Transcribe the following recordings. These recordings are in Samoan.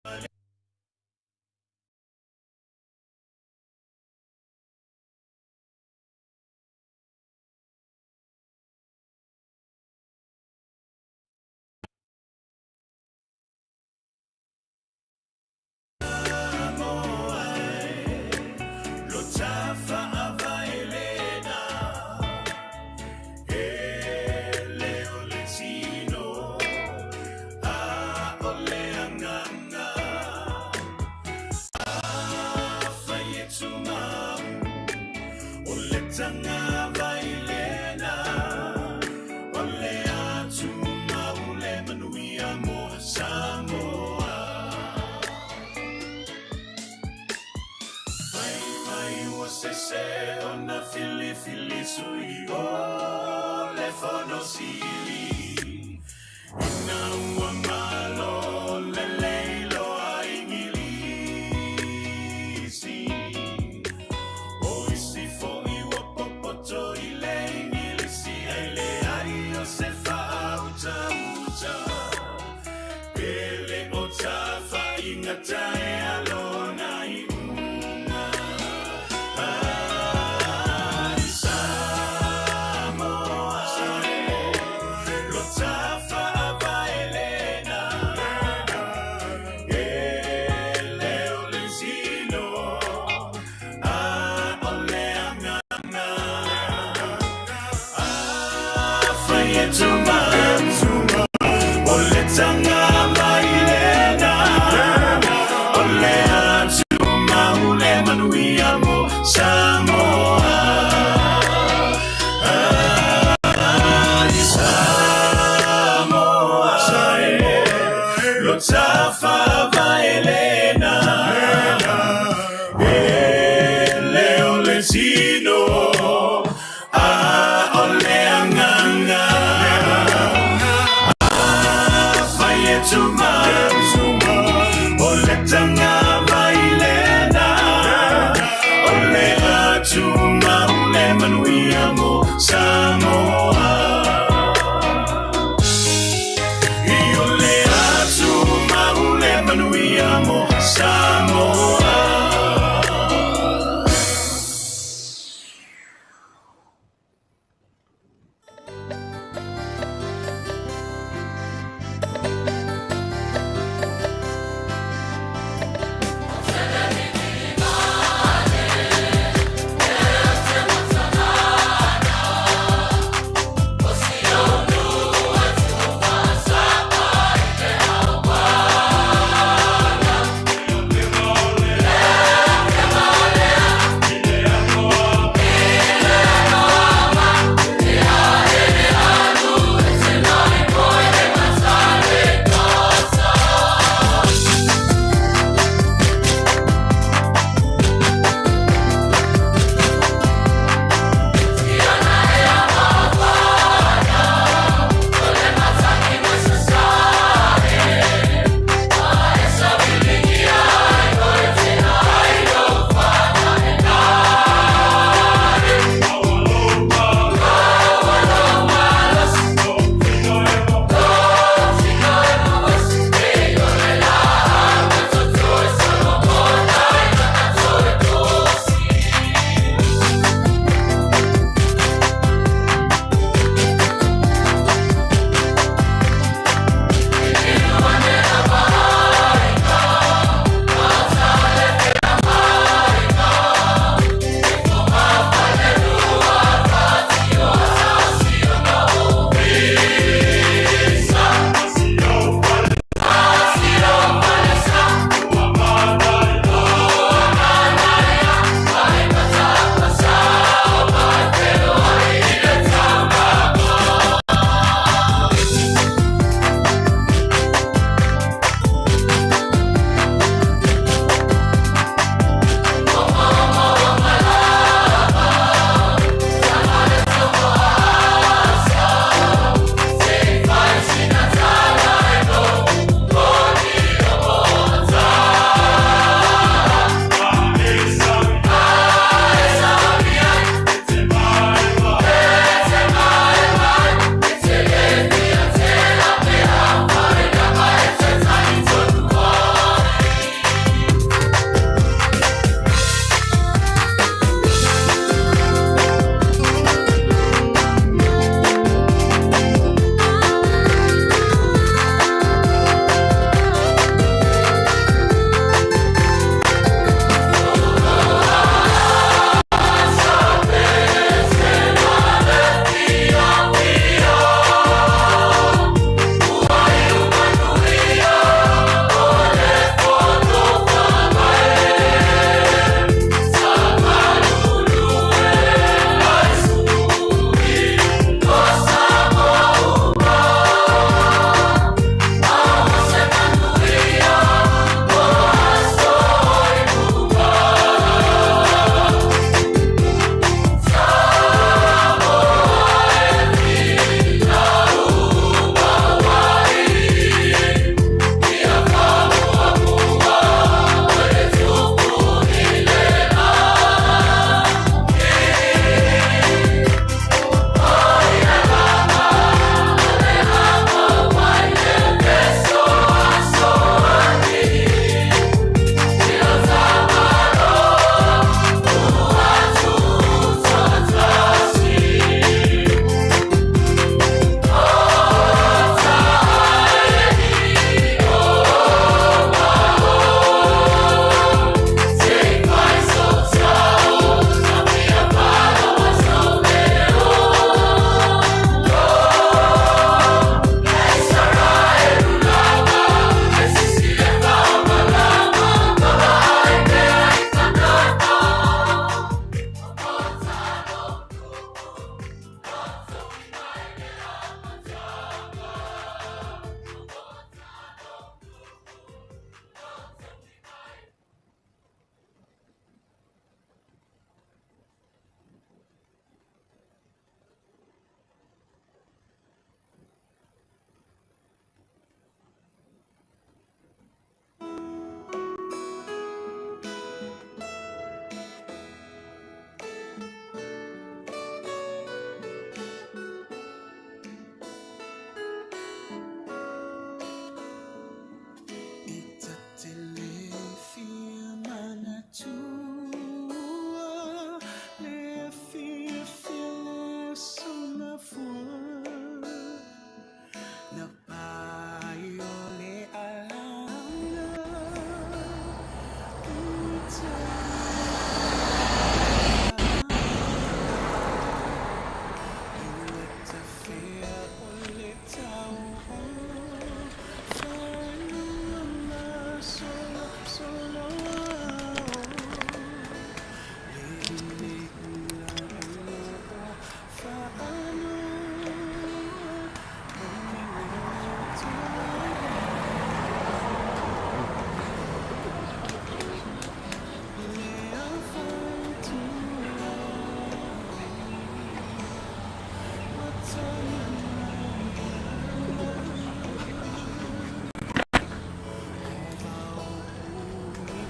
Samoa.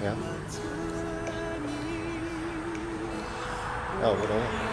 Yeah. Oh, whatever.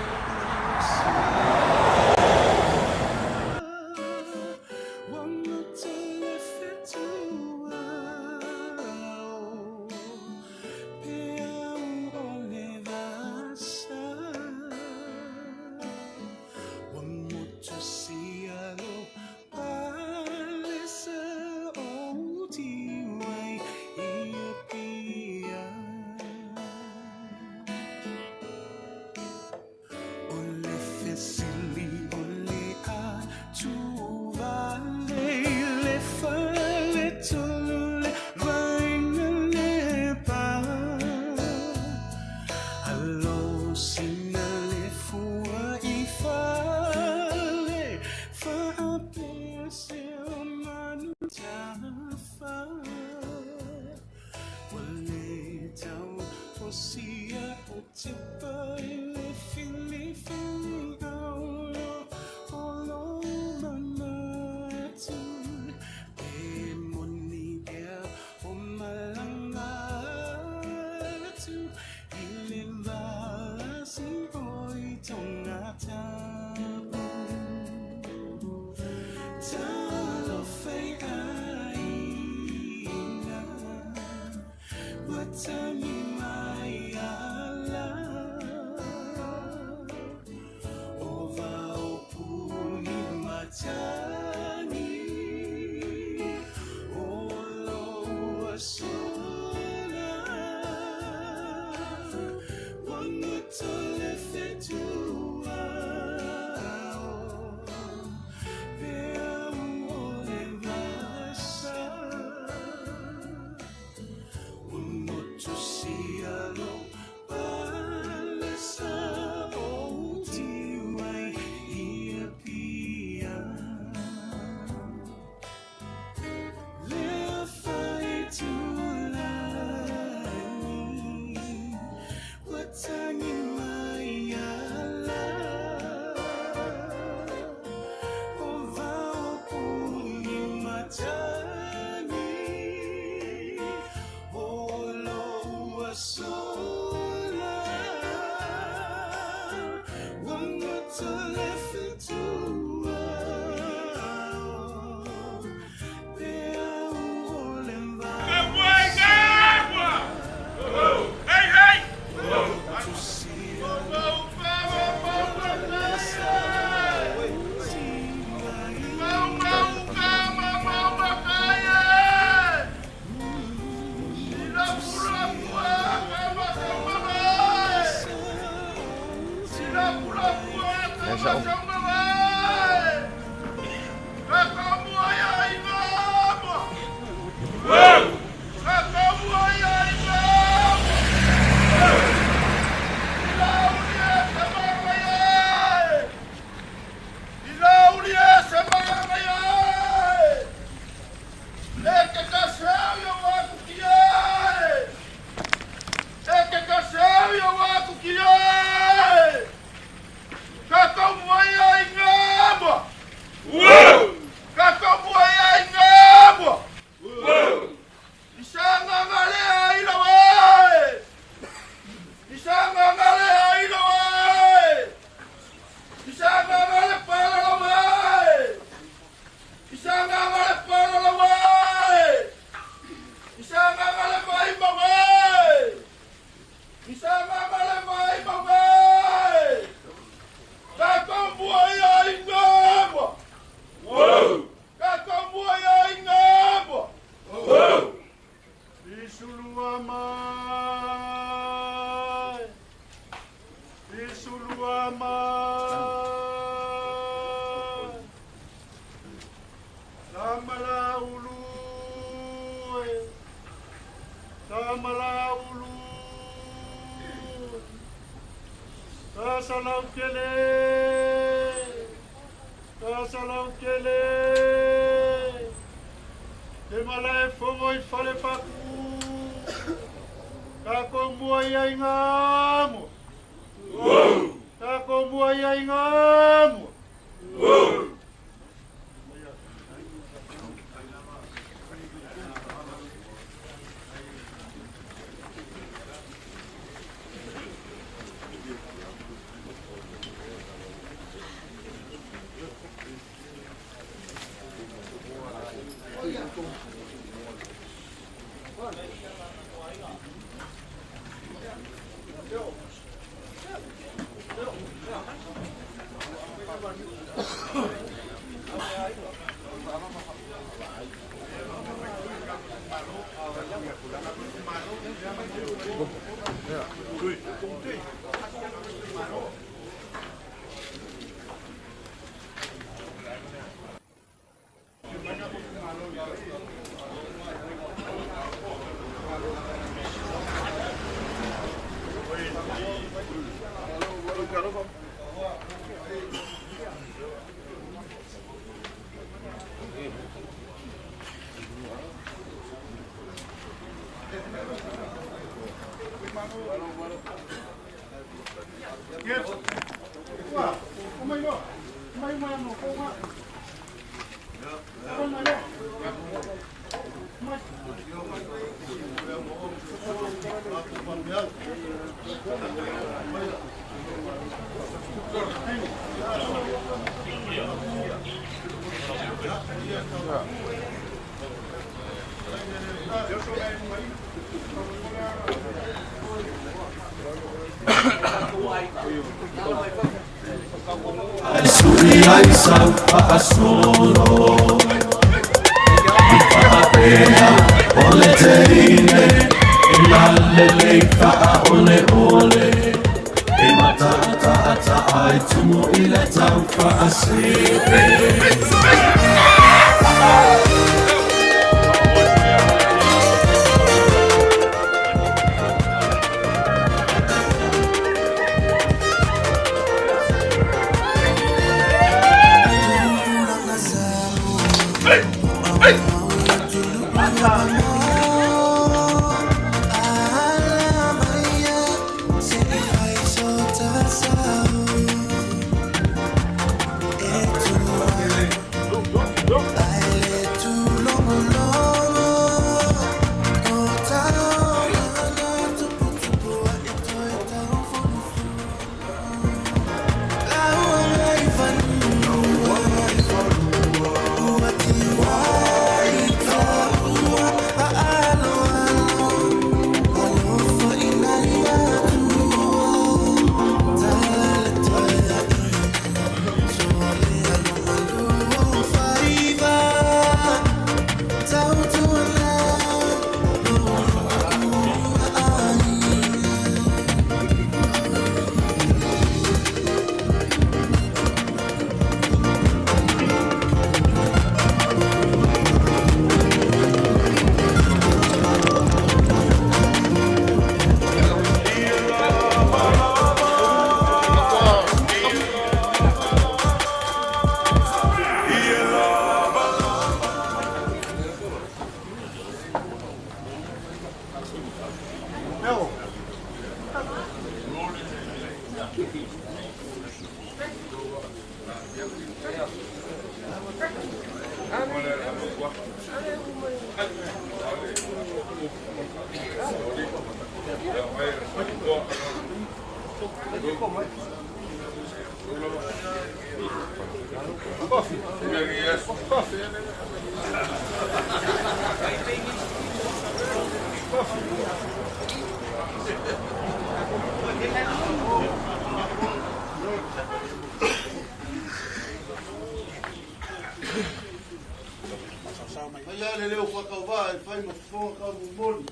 Mai a le leo faatauvaa e fai ma fofoga taumomoli.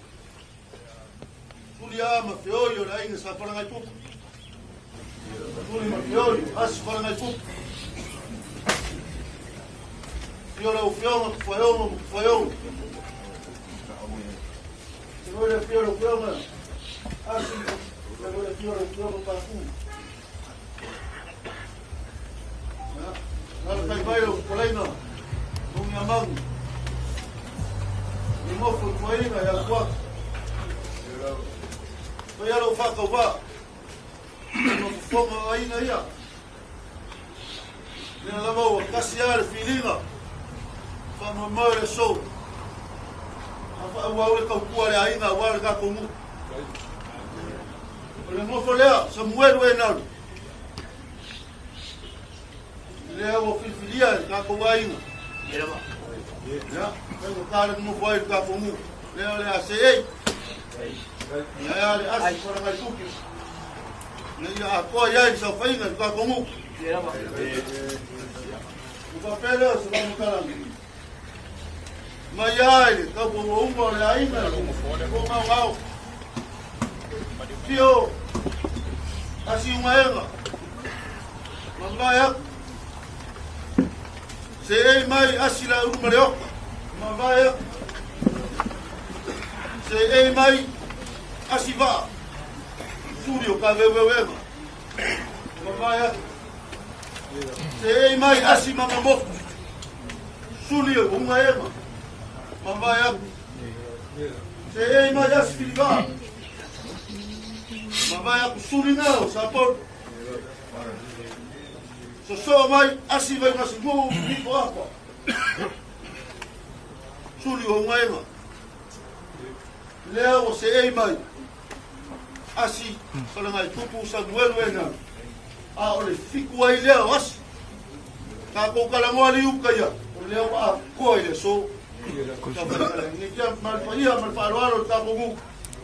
Tuli a ma feoi o le aiga sa Falagaipupu. Tuli ma feoi, asi Falagaipupu. Fio lau Afioga Tufaioga ma Tufaioga. Te le fio lau Afioga Asi, te le fio lau Afioga Paku. Nalatai mai lau Palaina, Lungi Amagu. Ni mofo i tuaina ia kuaka. Fai alo whakauā. Ma fofoga o aina ia. Lena lava ua kasi a le filiga. Whamoemoe le sou. A whaauau le kaupua le aiga aua le tatou nuu. O le nofo lea, Samuelu e nalu. Lea ua filifilia e le tatou aiga. Ia, kai ua tā le nofo ai le tatou nuu. Lea o le a se ei. Ia ea le asi wharangai tupu. Na ia atoa i ai le saofaiga i le tatou nuu. Ua faapea lea o se faamatalaga. Mai ai le taupuauauga o le aiga o gaogao. Fio, asiugaega, mavae aku. Seei mai asi la ulu ma le oka, mavae aku. Seei mai asi vaa, suli o ka veuveuega, mavae aku. Seei mai asi mamamoku, suli o ungaega, mavae aku. Seei mai asi Filiva. Mavae aku suli na o Sapolu. Sosoo mai asi Vaigasinuu Filipo Apa. Suli o Ugaega. Lea ua seei mai asi Falagaitupu Samuelu e na. A o le fiku ai lea o asi. Tatou talanoa li uka ia, o lea ua atoa i le aso. Ia ma le paia ma le faaaloalo le tatou nuu,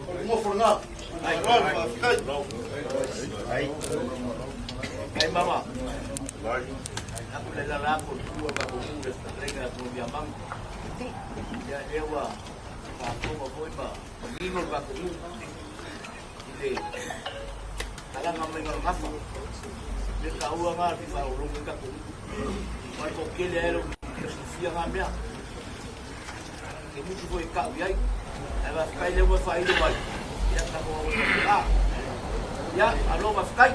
o le nofo lena. Faaaloalo, faafetai. Ai mama. Aku le lala aku tua ka ko le lenga ko ya mang. Ya le wa ka ko ma foi ma nino ka ko i le talaga mai ngā ngafa. Le ka ua ngā fi fa o longa ka ko. Mai ko kele ai lo fia ngā mea. Ke mutu foi ka ui ai. Ai va kai le ua fa ilo mai. Ia ka ko o ka. Ia alo va kai.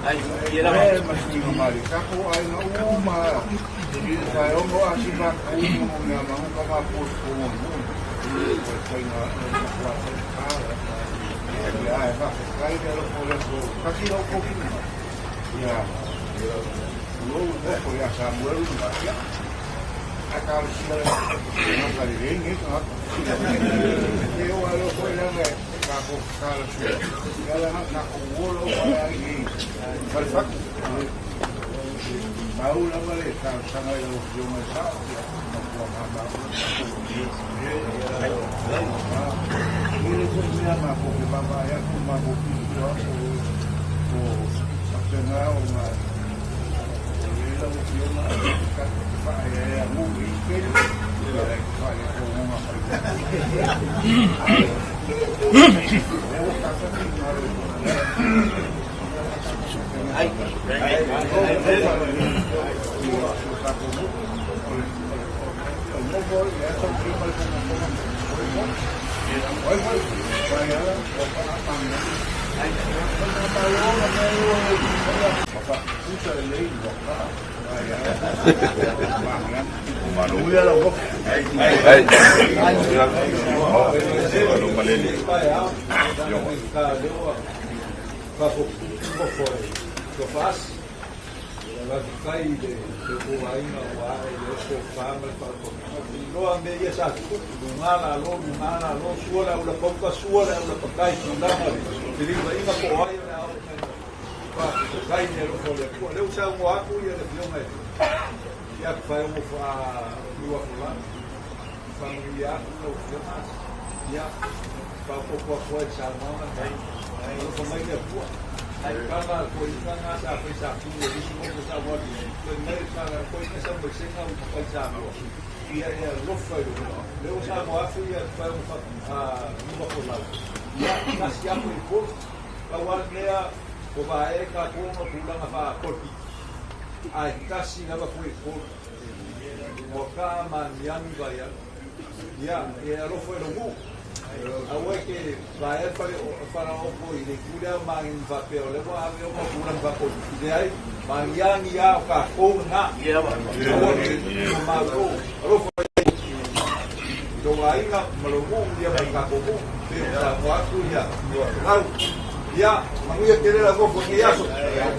Ai, ia lava. Ai, Ai. Malo malele. Ia lava.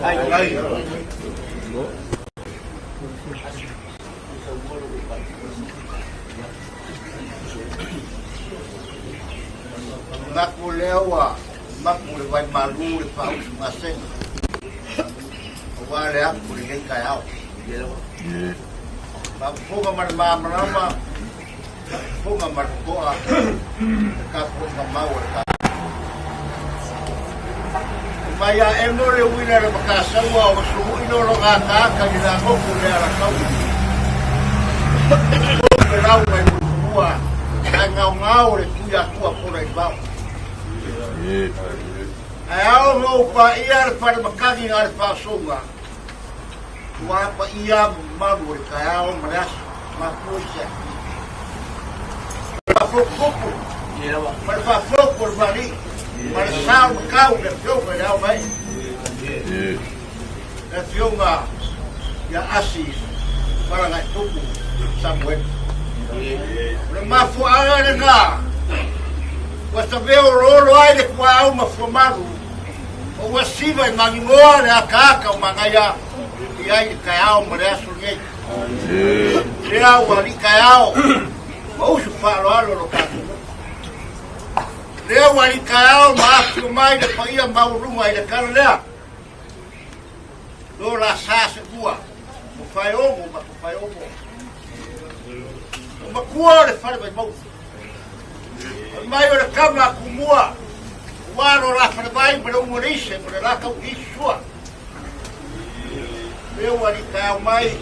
Ai. Mapu lea ua mapu le vai malu le faausu gasega. Aua le apu lenei taeao. Faafofoga ma le malamalama, faafofoga ma le totoa, le tapuaiga mau a le tatou. Mai a emo le uila le matasaua o suhui no lo gataata i la goku le alataua. O le lau mai mulua, ai ngao ngao le tui atua pona i vao. Ae ao no upa ia le whare makagi ngā le whaasonga, ua apa ia mamalu o le taeao ma le aso, mafua i se faafokufoku, ma le faafoku o le vali, ma le sao makau le afioga i le ao mai. Le afioga ia Asi Falagaitupu Samuel. O le mafuaaga lena, ua tavea oloolo ai le kuaau ma fuamalu, ma ua siva i magimoa le akaaka o magaia i ai le taeao ma le aso lenei. Lea ua alii taeao ma usu faaaloalo lo tatou nuu. Lea ua alii taeao ma afifio mai le paia maualuga i le tala lea. Lo la sa se ua, o faeogo ma ko faeogo. O makua o le fale mai mau. O mai o le kama a kumua, ua lo la fale mai ma le umu le ise, ma le la kau i sua. Lea ua alii taeao mai,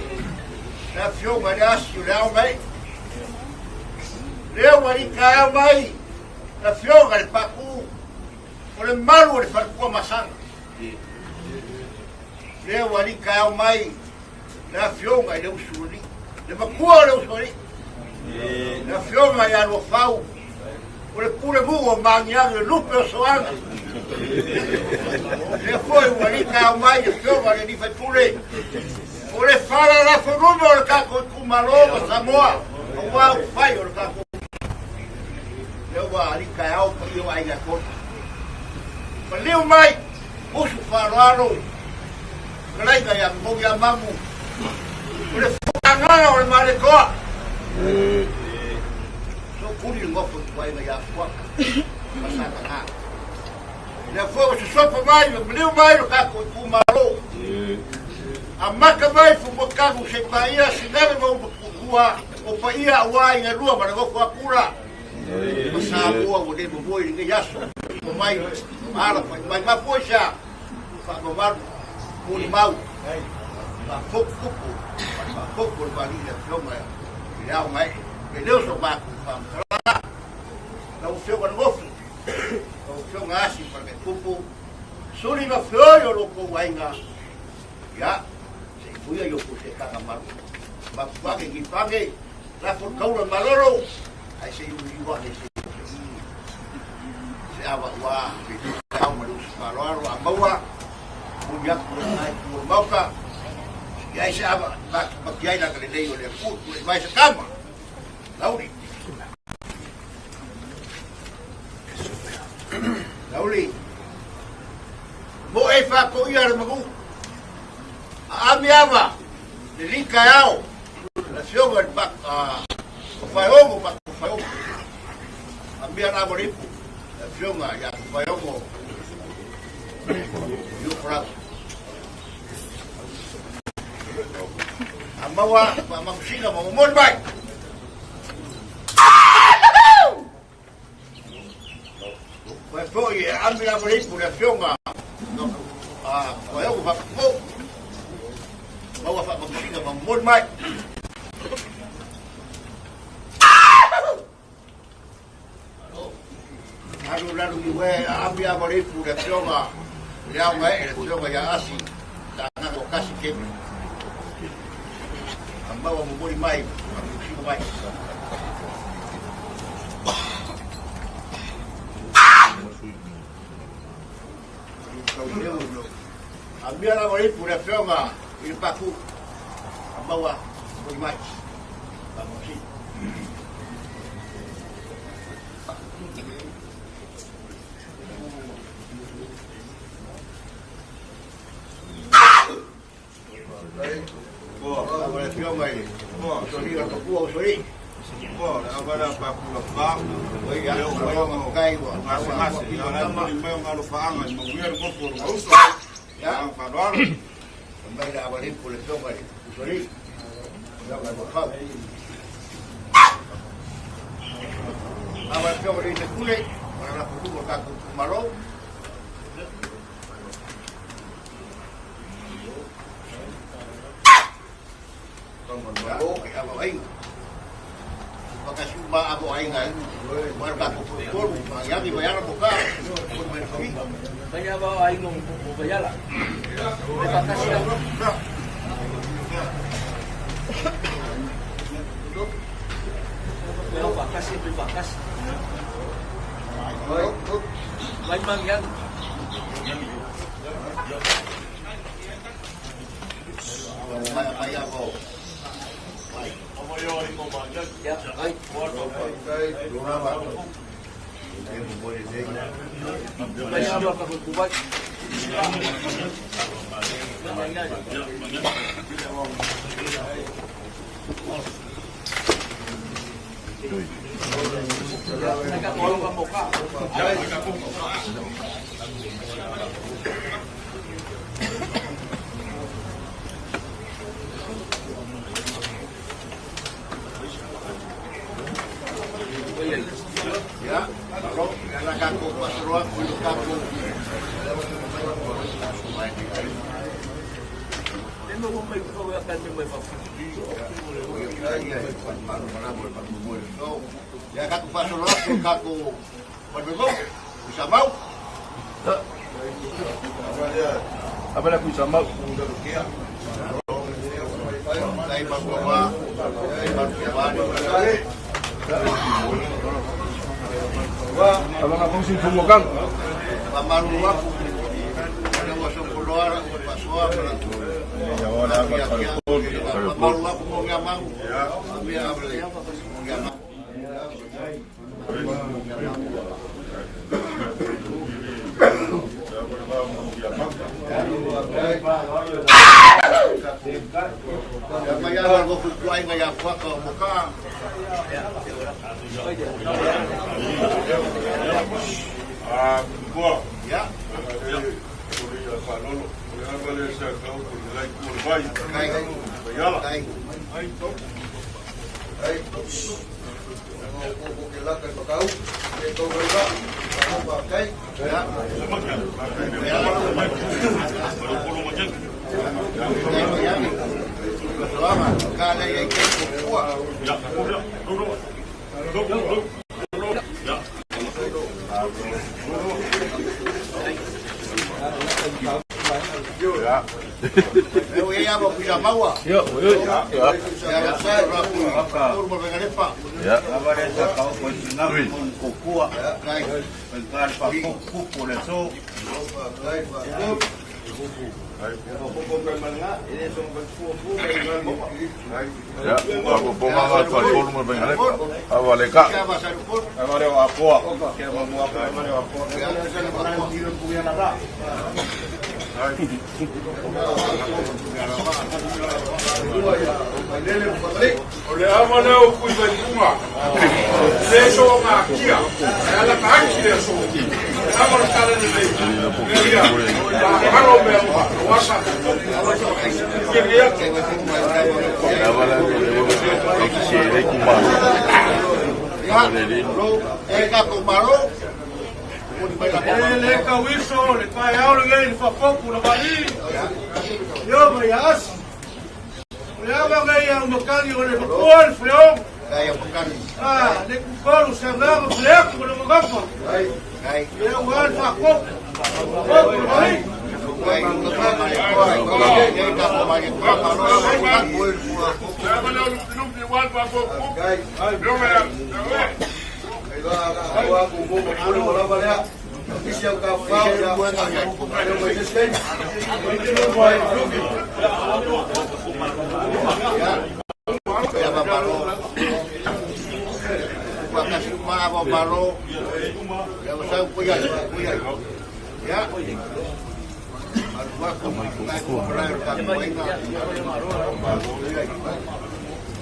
le afioga i le asi o le ao mai. Lea ua alii taeao mai, le afioga i le Paapu, o le malu o le falepua masaga. Lea ua alii taeao mai, le afioga i le usualii, le matua o le usualii, le afioga ia Luafau, o le pulenuu o Magiagi, le lupe o Soaga. Lea foi ua alii taeao mai le afioga i le alii faipule, o le fala lafoluma o le tatou itumalo ma Samoa, aua upufai o le tatou. Lea ua alii taeao paia o aiga e tolu. Maliu mai, usu faaaloalo, Fetalaiga ia Mogi ia Mamu, o le fuagaga o le Maletoa. Sookuli le nofo i tuaiga ia Fuaga ma Sataga. Lea foi ua sosofa mai ma maliu mai lo tatou itumalo. Amata mai Fumuatagu se paia sinave ma umapuapua o paia aua i lua ma le nofo akula. Ma Samoa ua le momoe i lenei aso. O mai ma ala fai mai mafua i se a? Faamamalu, molimau, faafotufotu, faafotu o le Maali'i le Afioga i le Ao Gaee. E le o so matou faamatalaga, lau Afioga Nofofi, lau Afioga Asi Falagaitupu, suli ma feoi o lo outou aiga, ia, se i fuia i o outou seetaga malu. Mafuage, gifage, lafo le taula malolo, ae se i uliu ane se se ava ua au ma le usu faaaloalo a maua muli atu le lena itu o le Maota i ai se ava matimati ai le agalelei o le Atua tulai mai se tama Lauli Lauli mo e faatoia le manu a ame ava le lika e ao le afioga i le Faeogo ma Faeogo Amia la mo lipu, le afioga ia Tufaeogo Iufolau. A maua faamanusina ma momoli mai. Koe foi e ami la mo lipu le afioga a Tufaeogo Faapupou. Maua faamanusina ma momoli mai. Alu lalu i ue a ami a malipu le afioga le ao gae le afioga ia Asi ta ngako kasi kepi. A maua momoli mai, a musino mai. A mia la malipu le afioga i le paku. A maua momoli mai. A musino.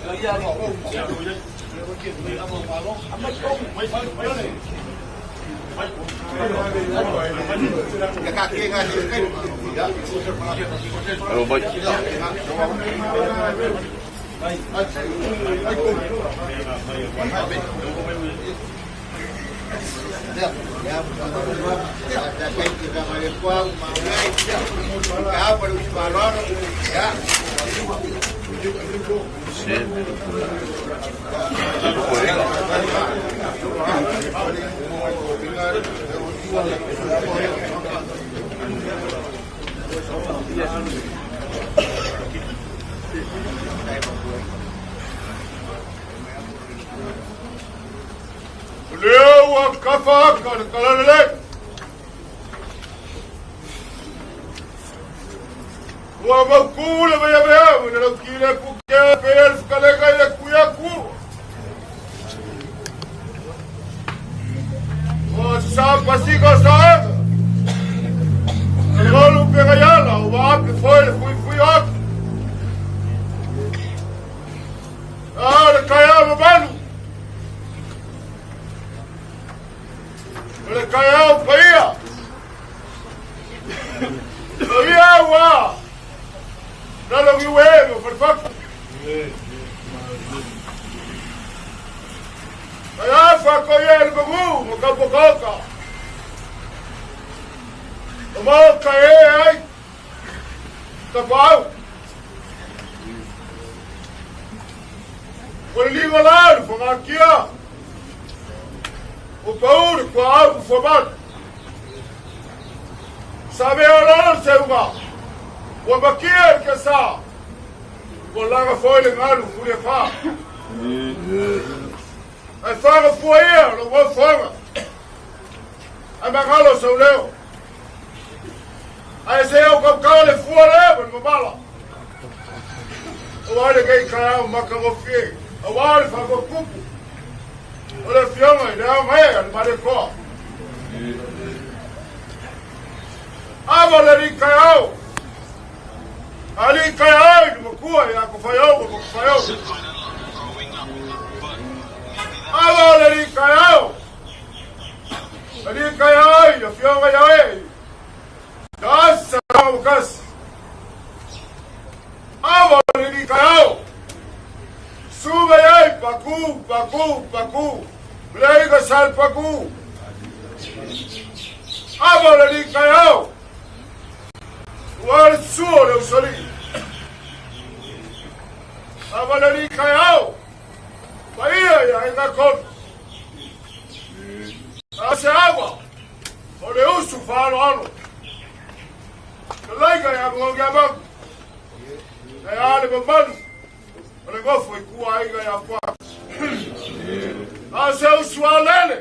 Alo mai. O lea ua kafa aka le talalelei. Ua mautu le vaiavea ma le lauti le puke pe le fikalega i le kuiaku. Ua sa pasika sa ega. Lolu pegaiala ua ape foi le fuifui atu. A le kaea mamalu. O le kaea o paia. O ia ua. Lalo ki ue mo falefatu. Kai afa ko ia le magu mo ka pokaoka. O mo ka e ai. Tapaau. O le ligo la le whangakia. O pauri kua au ku whamanu. Sa mea o lalo se unga. Ua makia i ke sa. Ua laga foi le ngalu fuli e wha. Ai whanga fua ia lo ngau whanga. Ai mangalo sau leo. Ai se au kau kau le fua le ma le mamala. O ai le kei kai au maka ngofie. O ai le whanga kupu. O le fionga i le au ngai a le mare koa. Ava le ri kai au. A li kai au i le makua i a ko whai au ko whai au. Ava le ri kai au. A li kai au i le fionga i au e. Kasi sa kasi. Ava le ri kai au. Suba ai paku paku paku. Leiga sal paku. Ava le ri kai au. Ua le sua le usali. Ava le ri kai au. Paia ia inga konu. A se ava. O le usu whaaloalo. Ka laika ia mo kia mau. E a le mamalu. O le gofo i kua aiga ia kua. A se usu a lele.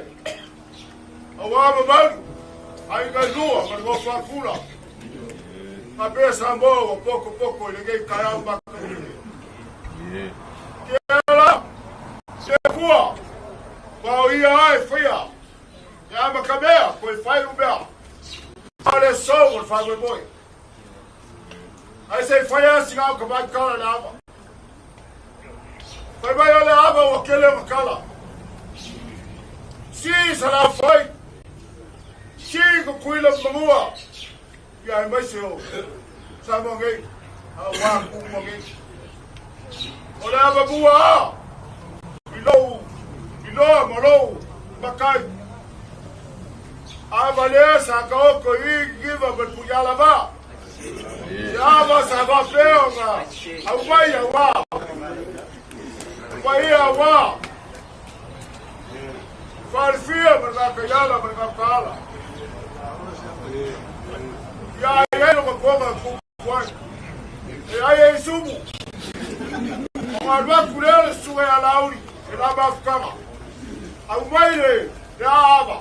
O wā mamalu. Aiga lua ma le gofo a kula. A pea sa moa ua poko poko i le ngei kai au maka. Ke ala. Se kua. Pao ia ai whia. Ia ma ka mea, koe whai u mea. A le sou o le whai moe. Ai se whai a singa o ka mai kala le ava. Whai mai o le ava o kele o kala. Si sa la whai. Si ko kuila mangua. Ia ai mai se o. Sa mo ngei. A wā ku mo ngei. O le ava mua a. I lou. I loa mo lou. Makai. Ava lea sa ka oko i giva ma puyala va. Se ava sa va peonga. Au mai au wā. Mai ia wā. Whalifia ma ngā kaiala ma ngā kaala. Ia ai ai lo ka kuanga kuai. E ai ai sumu. O ngā rua kure le suga ia lauri. E la mafukanga. Au mai le le aava.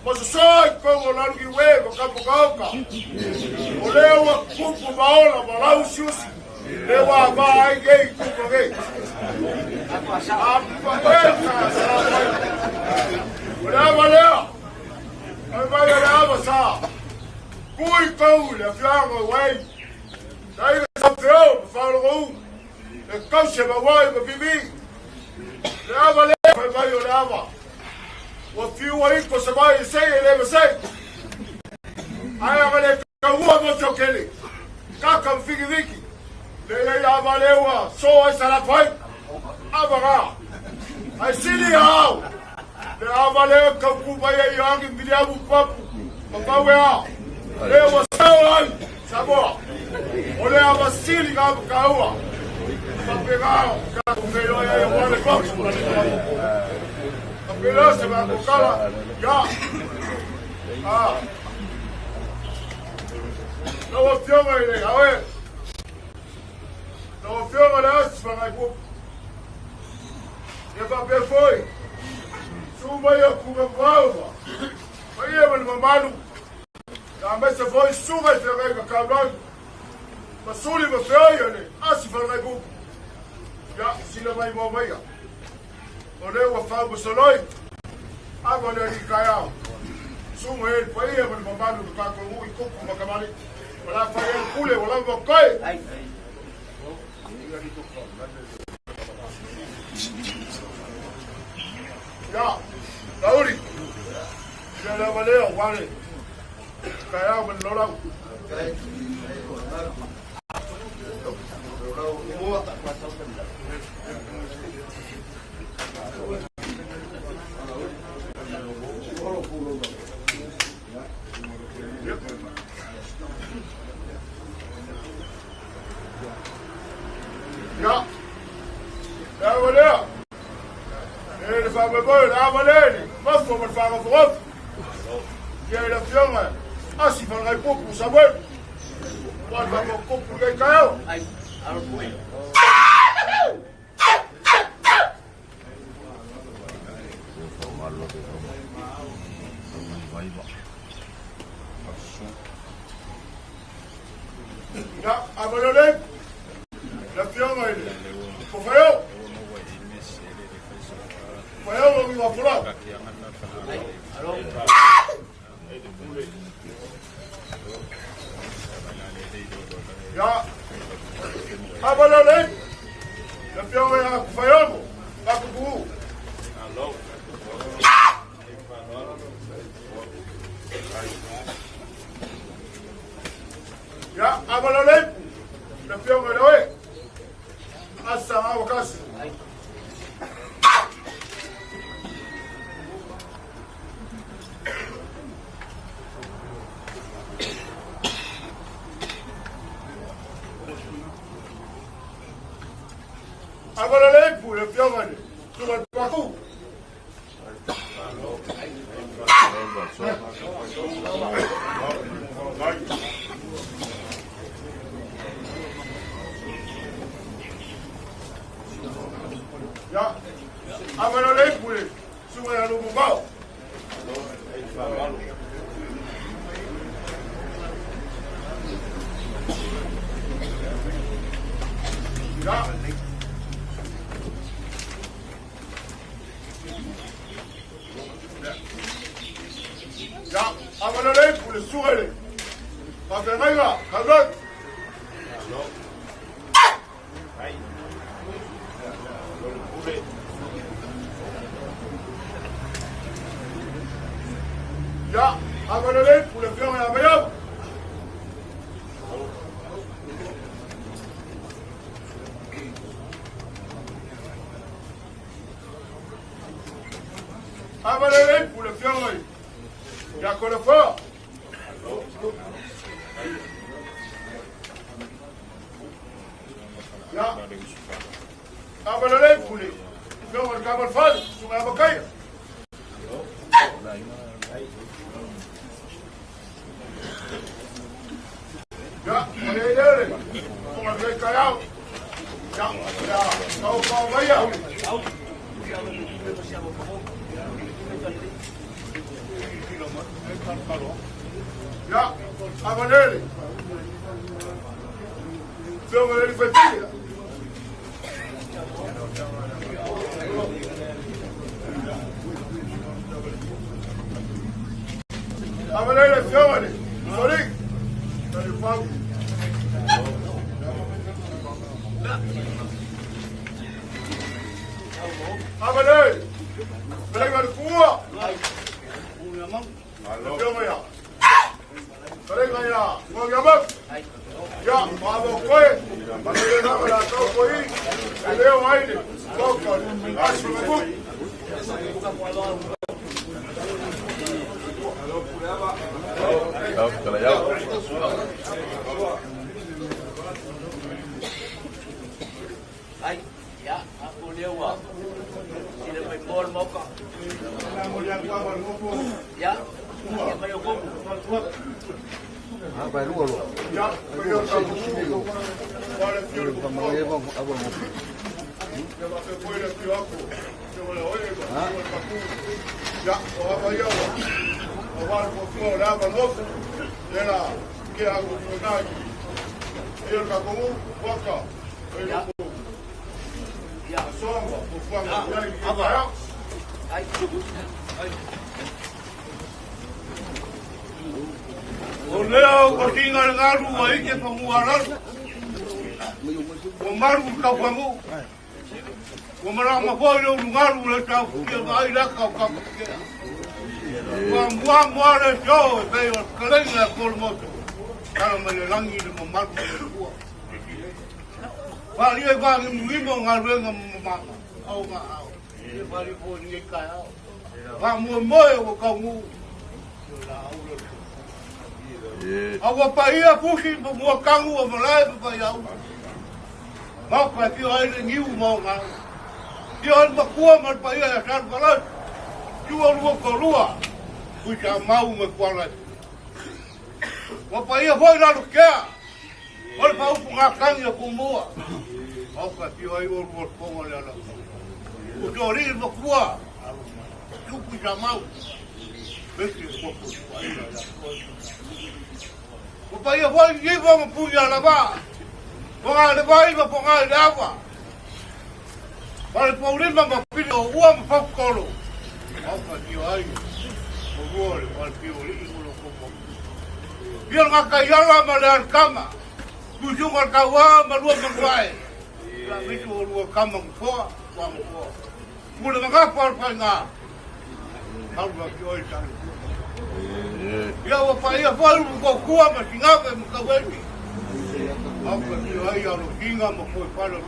Ma soso i kongo lalu ki we ma ka pokaoka. O lea ua kupu maola ma lau usiusi. Le wā mā ai ngei kupu ngei. A pa e ka sa mai. O le ava lea. Ai mai le ava sa. Kui kou le afioaga o wai. Sa i sa feo ma whaolongo u. Le tausi e maua ai ma vivi. Le ava lea fai mai o le ava. Ua fiu ai ko se mai e sei e le masei. Ae aga le kaua mo se kele. Kaka mfiki viki. Le ia ia ava le ua so ai salafai. Ava ga. Ai sili au. Le ava le kauku mai ai angi miliamu papu. Papau e a. Le ua sao ai. Samoa. O le ava sili ka kaua. Papega ka kufelo ai ai wale koki. Papela se va kokala. Ya. Ah. Lau Afioga i le Aoe. Lau Afioga le Asi Fagaipupu. Ia faapea foi. Su mai o kuga mauma. Paia ma le mamalu. Aemaise foi susuga i feagaiga kaulagi. Ma suli ma feoi o le Asi Fagaipupu. Ia, sila mai moa maia. O lea ua fau ma soloi. Ava le alii taeao. Suga e le paia ma le mamalu o le tatou nuu i tupu ma kamali'i. O le a fai ai le pule ua lava koe. Ia, Laauli, ia lava lea aua le taeao ma le lolau. Ia, le ava lea. E le faamoemoe, le ava lea i le mafu ma le faagafogafu. Ia i le Afioga Asi Falegaipupu Samuelu. Ua le faamoemoe lenei taeao. Ia, ava lea. Le Afioga i le Fofaeo. Fofaeo o Miwafolau. Ia, ava lea le. Le Afioga ia Kufaiogo, Kakupuu. Ia, ava lea le. Le Afioga i le Oe. Asa awa kasi. Ava lea le ipu, le Afioga i le Susuga i le Paku. Ia, ava lea le ipu i le Susuga ia Lumumao. Ia. Ia, ava lea le ipu i le susuga i le Faafeagaiga, Kaulagi. Ia, ava lea le ipu i le Afioga ia Maiau. Ava lea le ipu i le Afioga ia Kolefoa. Ia, ava lea le ipu i le Afioga i le Kamalefale, Susuga ia Makaia. Ia, o le lea le Susuga i le Taeao. Ia, ia, tau pao maia. Ia, ava lea le Afioga i le Sui Usufono. Ava lea le Afioga i le Soli. Talifau. Avale. Felenga le Pua. Afioga ia. Felenga ia. Ngogiamau. Ia, maavo koe. Malele na la tau koi. E leo ai le. Koka. Asu le ku. Ai, ia, ako lea ua sila mai mo le maoka. Ia, ia mai o komu. Ia, ai, ai. O lea ua tinga le galu ua ike pagua lalo. Ua malu tau pagu. Ua malama foi le ulugalu le tau kia vaai laka o kamakia. Ua mua mua le sio e pei o kalenga e kolo moto. Kala mai le langi le mamalu le kua. Wharia i whangi muima o ngā ruenga mamama. Au ngā au. E wharia po ni e kai au. Wha mua moe o kau ngu. La au le Aua paia pusi pa mua kangu o malae pa pai au. Mau pa pio ai le niu mau ngā. Pio ai makua ma paia ya san palas. Tua lua ko lua. Pui sa mau me kuala. Wa paia foi lalo kea. O le paupu ngā kangi o kumua. Mau pa pio ai o lua konga le ala. O tō ri makua. Tupu sa mau. Besi ko ko paia la. O paia foi ni ma punya la ba. Ponga le vai ma ponga le ava. Pale paulima ma pili o ua ma pakolo. Au ka tio ai. O ua le pale pio li o lo kopo. Pio ngā kai ala ma le alkama. Tusunga le kaua ma lua manguae. La mitu o lua kama mkoa, kwa mkoa. Mule magapo al pai ngā. Hau ngā ki oi tanu. Ia ua paia foi u ko kua ma singawe ma kaweli. Au ka tio ai alo hinga ma foi palo.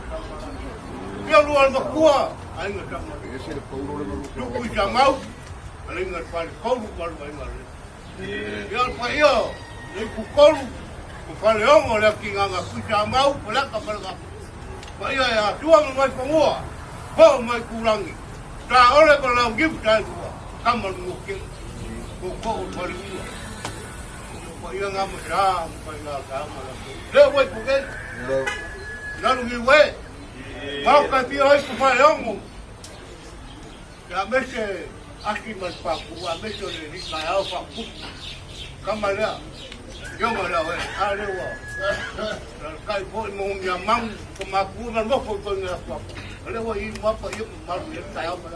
Ia lua al makua, ainga tama. Tuku i sa mau, alinga pale kolu malu ainga le. Ia al paia, le ku kolu, ko pale ongo le ki nganga kui sa mau, palaka palaka. Paia ya tua ma mai pangua, ho mai kulangi. Ta ole ko lau gipu ta tua, kama nguke. Ko ko o pale ua. Paia ngā ma sa, ma ngā ka ma la. Le wai puke, nalu ngi we. Mau ka pio ai ku pale ongo. Ia mese aki mal paku, a mese o le rika au paku. Kama lea, Ionga lea we, a le ua. Kai po i mo mia mang, ko mapu ma mo ko ko ngā paku. Le ua i mapa i malu i tai au ma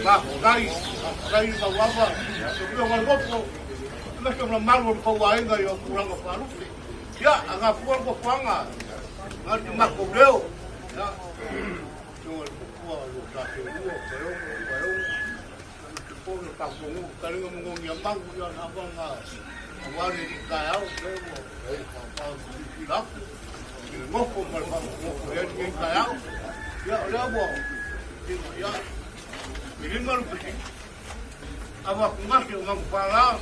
Ma kai, kai ma wapa, ko pio ma mo ko. Mese ma malu ko wa inga i o kuranga palupe. Ia, anga pua ko panga. Ngā te mako leo. Ia, Tonga le pua lo sa te ua, pa iongo, pa iongo. Te pō le kapongu, karinga mungo ngia mangu ia na wanga. A ware i kai au, le ua, ka pa ki laku. I le ngoko ma le ngoko e ni kai au. Ia, o lea ua, ia, i lima lu pisi. Awa kumase o mangu pala,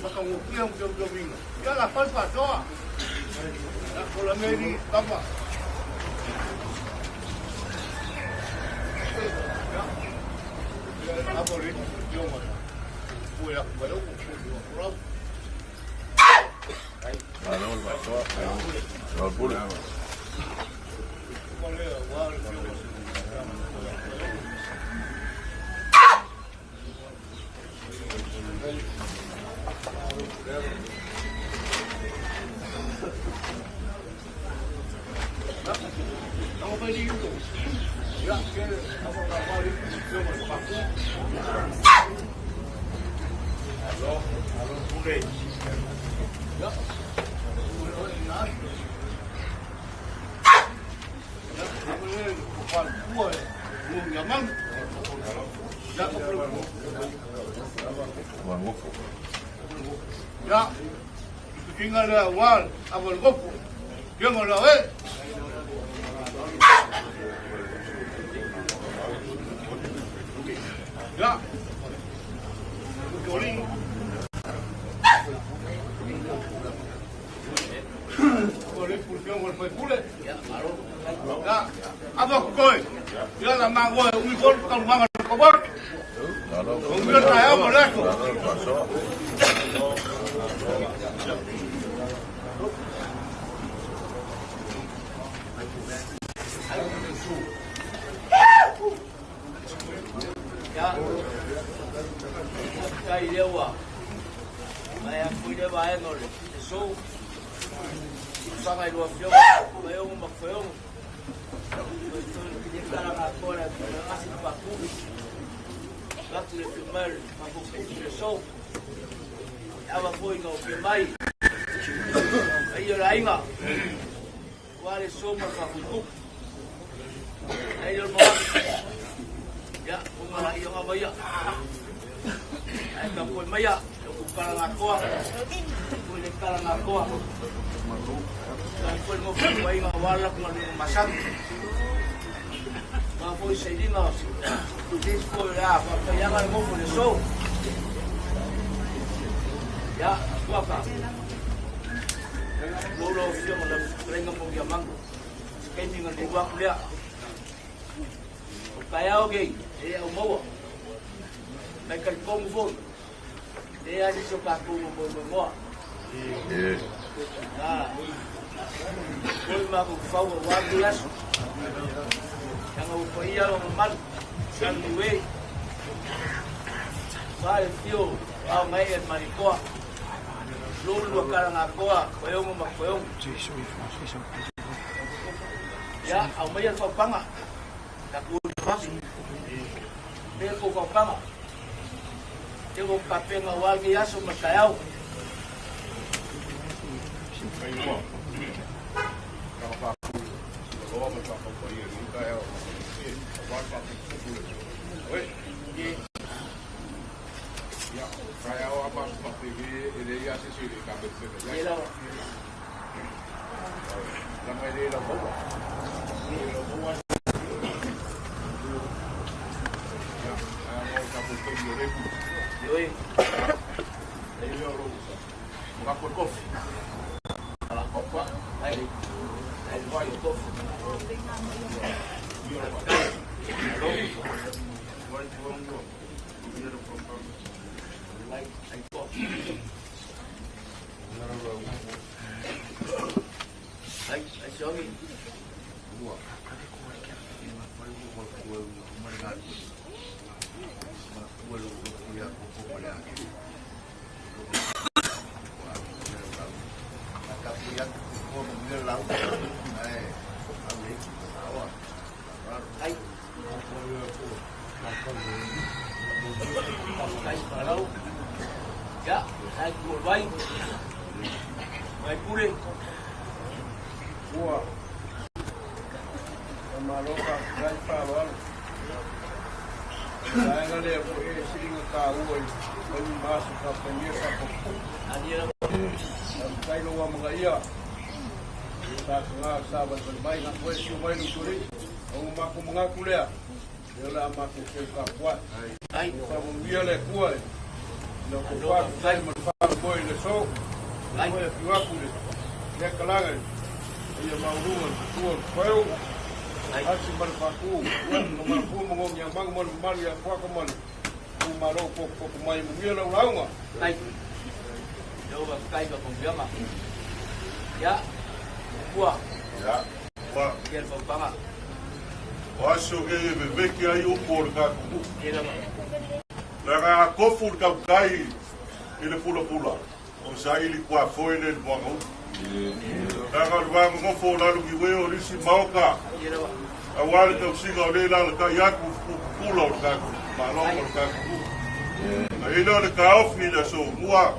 maka ngopia mo teu vinga. Ia la fai patoa. Ia ko la meri, kapa. Ya, tukinga lea ua ava le gofu. Kionga la e. Ya. Tolin. O le pulfion o le faipule. Ya. Ava koe. Ya la mango e umi fol ka manga ko ba. O mi ta ya mo le ko. Ya. Kai lea ua. Mai a kui le vaega o le so. Fanga i lua fioga, Vaiogo ma Foeogo. Atu le fio mai mafufufu le so. Ava foi ngau fio mai. Ai o le aiga. Ua le so ma fafutupu. Ai o le moana. Ya, unga la ia ngā maia. Ai ka koe maia, e ku kala ngā koa. Koe le kala ngā koa. Ka koe ngō koe mai ngā wala ku ngā lunga masang. Ngā foi se linga, tis koe la, whakaianga le ngō le so. Ya, kuaka. Lolo fio mo le renga mo ia mango. Kaimi ngā le waku lea. O kai au kei, e au maua. Mai kai kongu foi. E ai so ka kongu mo mo moa. Ah. Koi ma ku fau o wa ku yasu. Yang au pa ia o mal. San ni we. Fa e fio au mai e marikoa. Lulu a kara ngā koa, koeongo ma koeongo. Ya, au mai al faupanga. Ta ku fasu. Pe ko faupanga. Te ko kapenga wa ke aso ma taiau. Ye la. Yoi. Ai. Ai vai o kofi. Ai ai kofi. Ai ai siongi. Ai. Ai parau. Ya, ai ku vai. Vai pure. Ua. O maloka rai whaawalo. Vaenga lea po e siringa ka ua i wani maso ka pania ka popo. Ani la. Kai lo wa mga ia. Sa nga sa bal mai nga koe siu mai no turi. O mako mga kulea. Le la mako ke ka kwa. Ai. Sa mo mia le kua. No ko pa sai mo pa ko le so. Ai. Koe fiwa kule. Le kalanga. Ia maulunga tua koe. Ai. Asi mar paku. No mar pu mo ngi mang mo mar ya kwa ko mo. Ku maro ko ko mai mo mia la launga. Ai. Yo va kai ka kong Ya. Kua. Ya. Wa Ye faupanga. o aso ke e veveki ai o po le kakumu. Ye la. La nga kofu le kaukai i le pula pula. O sa ili kua foi le mwanga u. La nga luanga ngofo la lungi we o lisi maoka. Ye la. A wale tau singa o le la le kai aku pula o le kaku. Malo o le kakumu. A ina o le kaofi le so mua.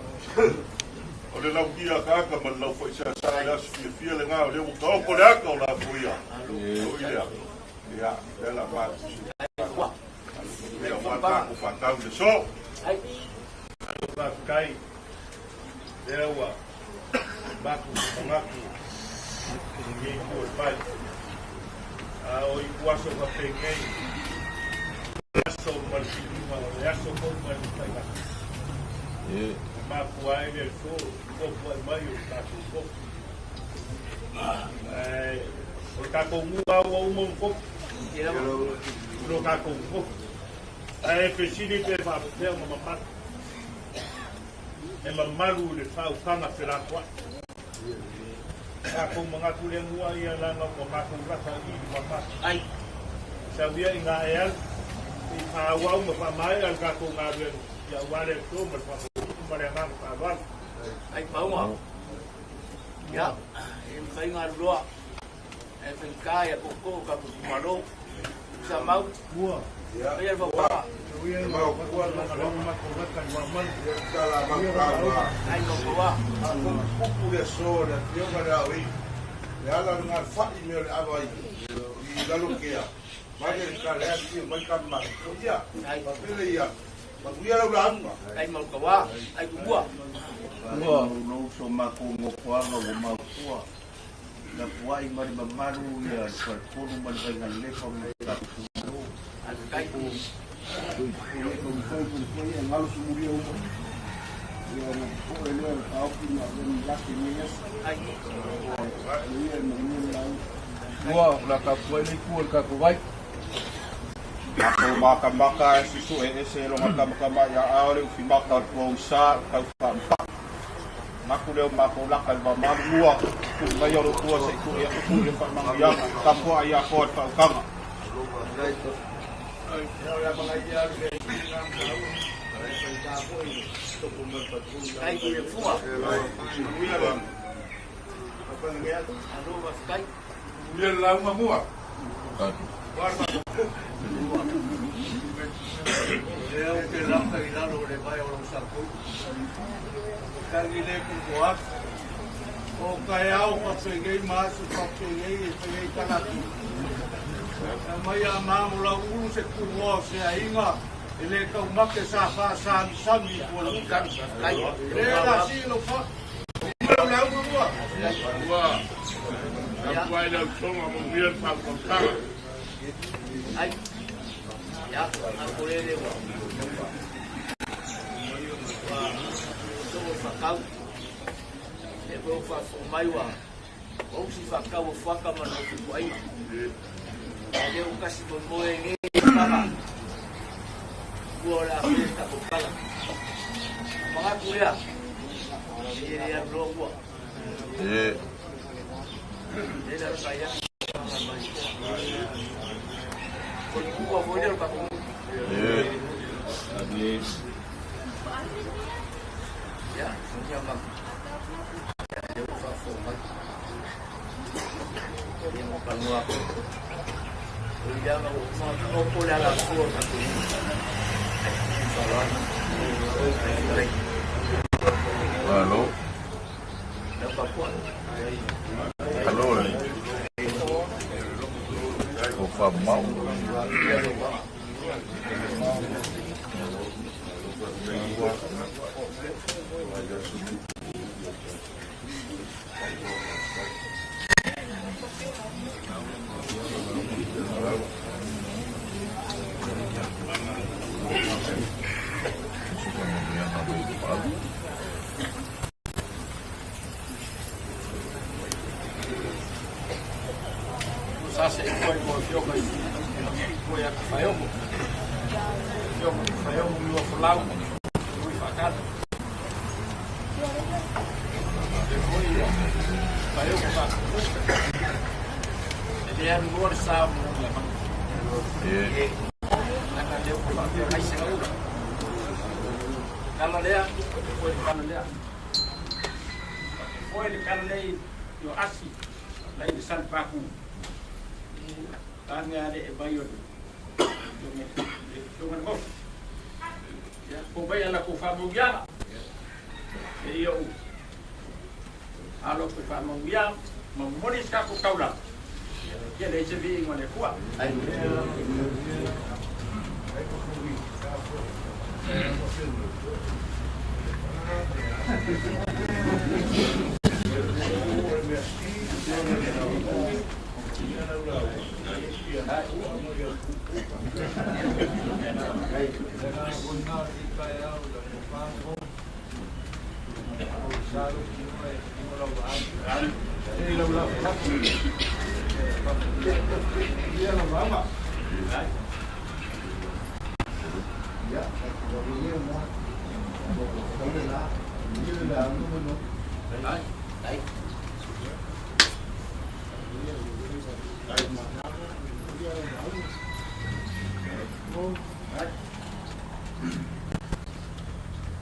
O le lau kia kaka ma le lau fai sa sa le aso fia fia le ngā o le ua kaoko le aka o la fuia. O i lea. Ia, le la matu. Kua. tatou faatau i le aso. Faafetai lea ua matou manatu i lenei itu o le vai. A o ituaso faapenei, o le aso ma le filiga, o le aso foi ma le faiga. E mafua ai le aso tofuai mai o le tatou tofi. Ae o le tatou nuu lava ua uma ona tofi. Lo tatou tofi. Ae fesili pe faapefea ona mamalu. E mamalu i le faautaga felafoai. Tatou manatu le mua ia leaga ua matou lata i i le mamalu. Sau ia ina e alu, se i faaauau ma faamaea le tatou galuega, ia aua le aso ma le faafogafoga ma le agaga faaaloalo. Ai pauga. Ia, e mafai ona alu loa. E faigata ia tootoo o tatou itumalo. Sa mau. Ua. Faia le fautuaga. Ai maukaua. Upu le aso le afioga le aoina. Le ala le galefai mea o le ava i Lalokea. Mai le kale ati mai ka mai. Ia, papele ia. Manuia lau lauga. Ai maukaua. Ai tumua. Ua lou so makou nofoaga ua maufua tapuai ma le mamalu ia le faletolu ma le Vainalepa ma le tatou itumalo. Ai Ua o le a tapuai le itu o le tatou vai. Matou makamaka e susue ese e longa kamakama ia ao le ufi maka o le tuauisa tau whaampa. Maku leo makou laka i le mamalu mua, tuu mai o lou tua se i tuu i aku i le faamanuiaga, tapuai ia koa le faaukaga. Ai i le fua. Alo faafetai. Ia le lauga mua. Lea ou te laka i lalo o le vae o lau sakoi. O tagi le kuko atu. O kaeao faapenei ma aso faapenei e fai ai tagata. E aumai a mamo lau ulu se kugoa o se aiga e le taumate sa faasamisami i fualaui. Le la si lau fa. Lau lauga mua. Ua tapuai le usoga manuia le faautautaga. Ai. Ia, ako le le ua. Ua so whakau. E ko whafo mai ua. O si whakau o whaka ma no ku ai. E le o kasi mo moe nge paka. Ua la festa ko kala. Mga kuya. E le a lo ua. E E la sa ya. Ko ua mo le ka ko. e Ya, ya ma. Ya o whafo mai. Ia mo kanoa. O ia ma o ma o ko le ala ko ka ko. Ai, whalana. Ai, Alo na papua. Alo le o faamau. Sa se koe mo fioka i koe a ka whaeomo. Fioka i whaeomo i ua whalau, ui whakata. E koe ia, whaeomo ka kuka. E le alu loa le sa mo le manu. E E, naka leo ko whapea mai se gaura. Kala lea, koe le kala lea. Koe le kala lei yo asi, lai le san paku. Tāne ale e mai o le tonga le mofu. Ia, ko mai ala ko whamauiaga. E ia u. Alo ko whamauiaga, ma momoli se kako kaula. Ia le se vi ngone kua. Ai,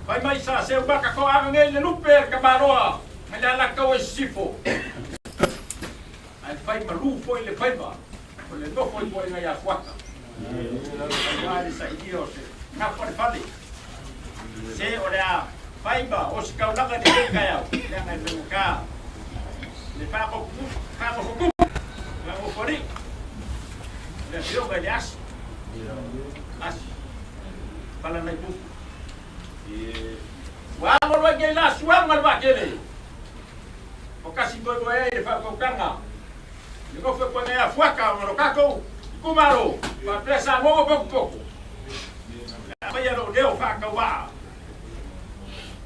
Fai mai sa seu maka ko aga nei le lupe le kamaloa mai le alakaua i sisifo. Ae fai malu foi le faiva o le nofo i puaiga ia Fuata. Aua le sailia o se gafa le fale. Se o le a fai ma ositaulaga i lenei taeao, leaga e faigata le faamofotupu ma nofoalii o le afioga i le Asi, Asi Falanaipupu. Ua amo loa i nei la suaga le vaatele, o kasi moemoe ai le faautautaga le nofo i puaiga ia Fuata ona lo tatou itumalo faapea Samoa ua potopoto. Le a faia lou leo faatauvaa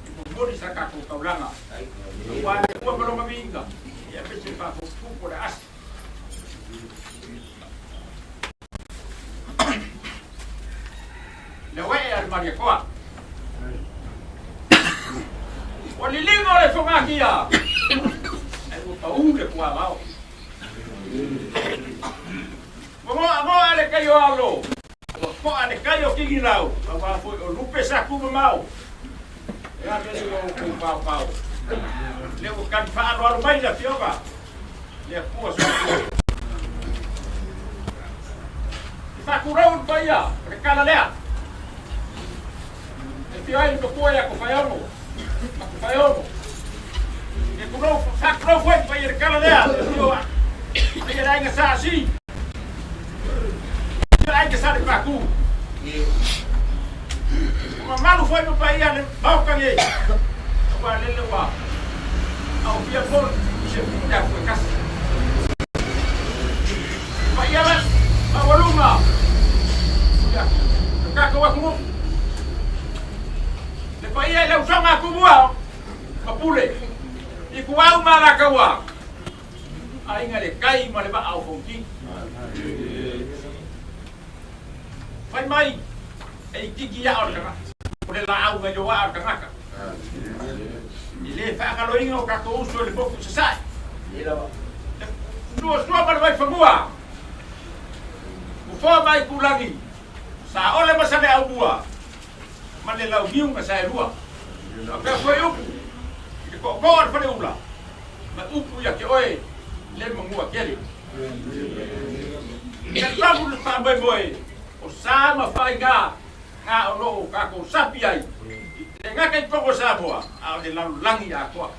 i momoli sa tatou taulaga aua le Atua ma Lona viiga, aemaise le faafotutupu o le asi. Le ue'e a le Malietoa. Ua liliga o le fogatia, ae ua pau le puavao. Ua goagoa le kai o alo, ua to'a le kai o Tigilau, aua foi o lupe sa tumamao. E a mea ua outou paopao? Lea ua tali faaaloalo mai le Afioga, le Atua Soifua. E faatulou le paia o le tala lea. E afio ai le matua ia Tofaeono, ma Tofaeono. E tulou, faatulou foi le paia o le tala lea, le afio a paia le aiga Sa Asi. Afio le aiga Sa Lepatu. Ua mamalu foi ma paia le Maota nei, aua lele ua aofia foi i se pita e tasi. Paia la maualuga ia lo tatou atunuu. Le paia i le usoga a Tumua ma Pule, i Tuau ma Alataua, aiga le tai ma le vaa o Fonoti. Fai mai e itiiti aa o le tagata, o le laau mai lou aa o le tagata. E le faagaloina o tatou uso i le motu i Sasae. Le suasua ma le vaifanua, Ufoa ma Aitulagi, Saole ma Saleaaumua, ma le Launiu na Saelua. Faapea foi upu i le tootoo o le Faleula, ma upu ia te oe le manua tele. Talitonu le faamoemoe o sa ma faaiga na o lo o tatou sapi ai i le gata i totonu o Samoa, a o le lalolagi atoa.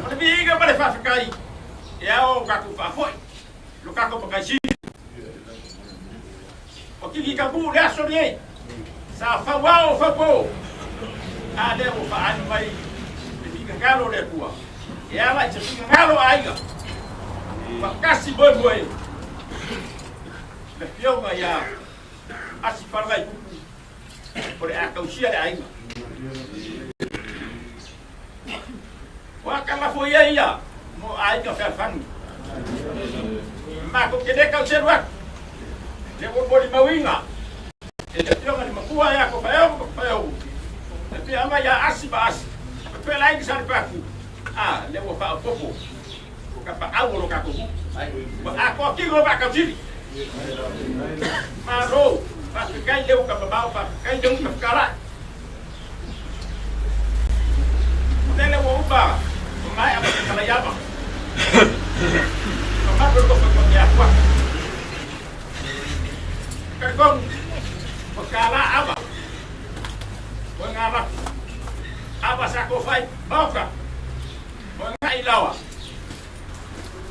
O le viiga ma le faafetai e ao o tatou faafoi lo tatou Matai Sili. O Tiki Tapu le aso lenei, sa fau ao fau po, a lea ua faaali mai le finagalo o le Atua, e ala i se finagalo a aiga, faatasi moemoe le Afioga ia Asi Falagaipupu o le a tausia le aiga. Ua kalafo ia ia mo aiga fealofani. Matou te le tau selu atu. Le ua molimauina e le afioga i le matua ia Tofaeono ma Tofaeono, le pea mai ia Asi ma Asi, ma pea laiti sa le paku, a lea ua faaopoopo ka paau o lo tatou nuu. Ua atoa tino o vaatausili. Malo, faafetai le uta mamao, faafetai le uta fetalai. O lele ua uma o maea ma se talaiama. Mamalu e nofo i Pakeatua. Talitonu, ua tala ava, ua ngā rapu. Ava sa tofai maoka, ua ngā i lawa.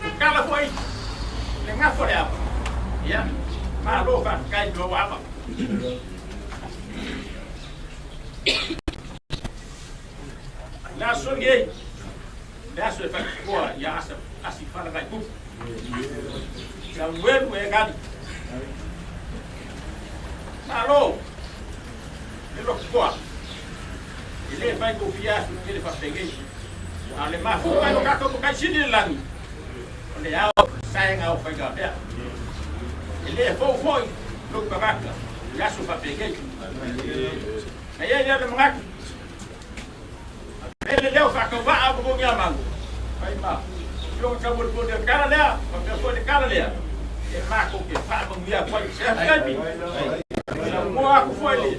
Ua tala foi le gafa o le ava. Ia, malo faafetai i lou ava. Le aso lenei, le aso e faapitoa ia asa asi falagaitupu. Samuelu e gali. Malo, le lotoa. E le fai kofia aso tele faapegei. A o le mafuta o tatou matai sili le lagi, o le ao saega o faigamea. E le fou foi lou tagata i aso faapegei. Na i ai lea o le manatu, avele lea o faatauvaa o Mogogiamalu, fai ma afioga taumolimoli o le tala lea, faapea foi le tala lea, e matou te faamanuia atu ai. Se atu taimi, saunoa atu foi le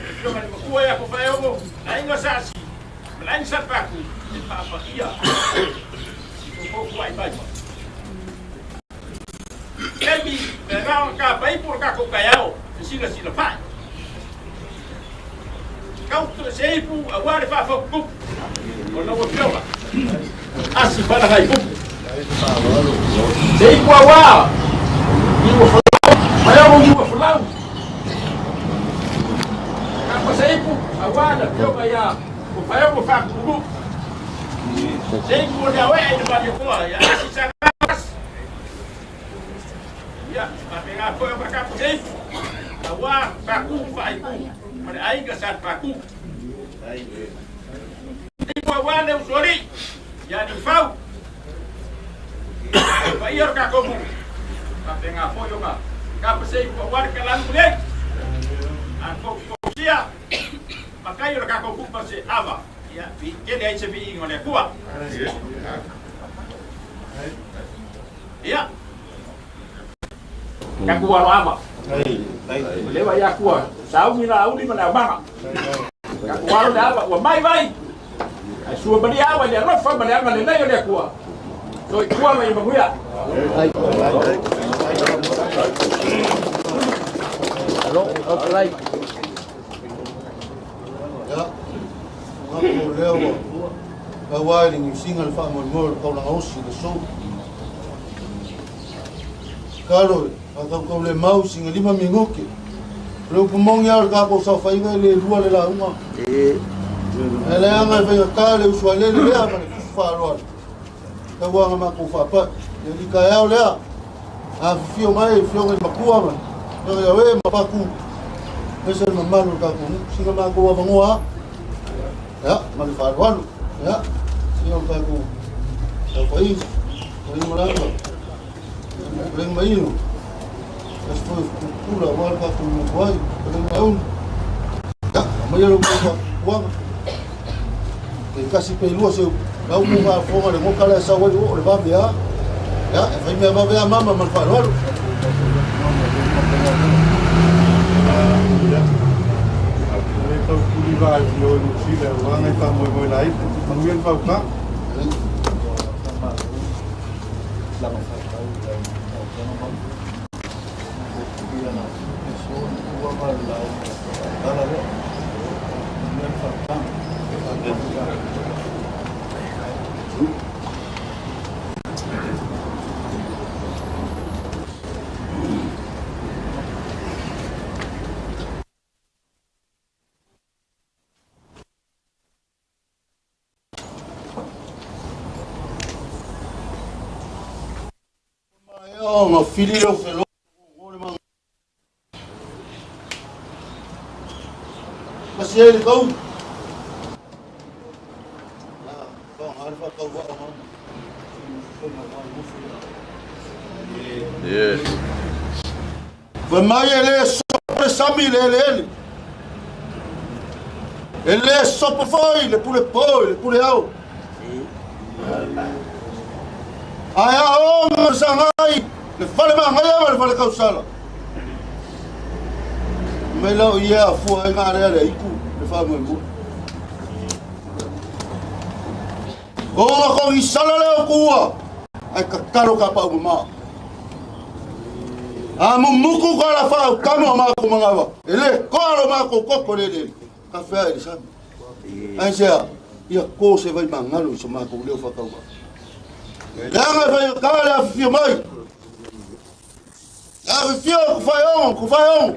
afioga i le matua ia Tofaeono, aiga Sasi, ma le aiga Salepatu, e faapaia i tou tuai mai. Taimi, pe na ona tapaipu le tatou taeao e silasila pai. Tau se ipu aua le faafaututupu o lau afioga Asi Falagaipupu. Se ipu aua i ua folau, mai i ua folau. Kapa se ipu aua le afioga ia Ufaeogo Faatupulu'u. Se ipu o le aoe'e i le Malietoa ia Asi Sagasi. Ia, faapena foi o Makapu se ipu aua Paku Faaipu ma le aiga Sa Paku. Ipu aua le usoalii ia Niufau. Le paia o le tatou nuu. Faapena foi ona kapa se ipu aua le kalanu nei. A fokufokusia matai o le tatou nuu ma se ava. Ia, tele ai se viiga o le Atua. Ia, tatou alo ava. O lea ua ia Atua, sauni la auli ma le aumaga. Tatou alo le ava, ua mai vai. Ai sua malia ava i le alofa ma le agalelei o le Atua. Soifua ma ia manuia. Ia, o lea ua tau ai le niusiga le faamoemoe o le taulaga osi i le aso. Tatalo e faatautau le mau sina 5 minute. O le upu moni lava o le tatou saofaiga e le lua le lauga. Ae leaga e faigata le uso a lele lea ma le tusi faaaloalo. Tauaga matou faapai. Le alii taeao lea, afifio mai afioga i matua ma afioga ia oe ma Paku, aemaise le mamalu o le tatou nuu. Sina matou avanoa lava. Ia, ma le faaaloalo. Ia, sina o le tatou saofaiga. Fetalaiga Malanga, fetalaiga Maino, tasi foi o pupula aua le tatou nofo ai, fetalaiga Launi. Ia, aumaia lo outou faatuatuaga. Pe tasi pe lua se upu. La upu faafofoga le goka lea sau ai o le vave a. Ia, e fai mea vave a mama ma le faaaloalo. Le tau puli va i o New Zealand, o anga i whamoemoe la ipu, manuia le whauka. Ona fili leo felo Kasi ai le kau. Yeah. Fai mai e le sopo le sami le eleele. E le sopo foi le pule po i le pule ao. Ae aoga le sagai le fale magaia ma le fale kausala. Mai lau ia afua ai ngā lea le iku le faamoemoe. Oga kongi sala leo kua ai kakalo ka pau mama. A mumuku ka la whau kamo a mako mangawa. E le koa lo mako koko le le. Ka whea i le sami. Ai sea, ia ko se vai mangalo i so mako leo whakaua. Leanga e whai ka le awhiwhio mai. Awhiwhio ku whai ongo, ku whai ongo.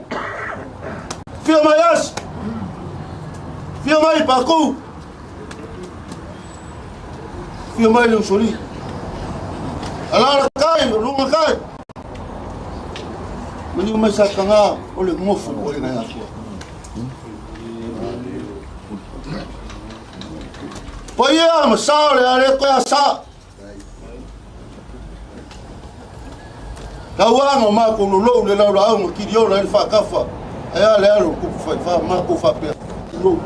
Whio mai asi. Fia mai pakou. Fia mai le usoli. Alala kai, lunga kai. Mani mai sa kanga o le ngofu o le ngai atua. Paia ma sa o le ale koe a sa. Tauaga o makou lolou le laulaau ma kiliola ai le faakafa ae a le alo o kupu faifa makou faapea tulou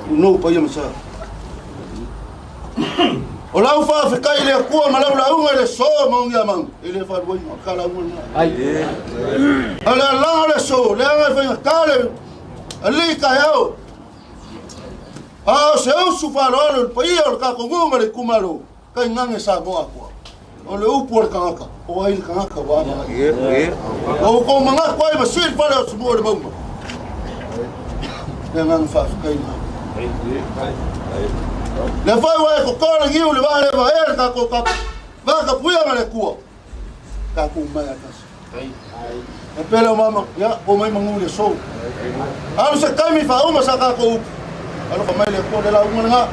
tulou paia ma sa. O lau faafetai i le Atua ma lau lauga i le so maogiamau e le faaluaina o ka lauga lena. A le alaga o le so leaga e faigata le alii taeao a o se usu faaaloalo i le paia o le tatou nuu ma le itumalo Tainane Samoa atoa. O le upu a le tagata, o ai le tagata ua ama ai. Ua outou manatu ai ma sui le fale o Sumua i le mauga. Le agaga faafetai lena. Lea foi ua e toto le niu i le vaa le vaea le tatou va tapuia ma le Atua. Tatou mai a tasi. E pele o mama, ia, o mai manu i le aso. Alu se taimi faauma sa tatou upu. Alofa mai le Atua le lauga lena.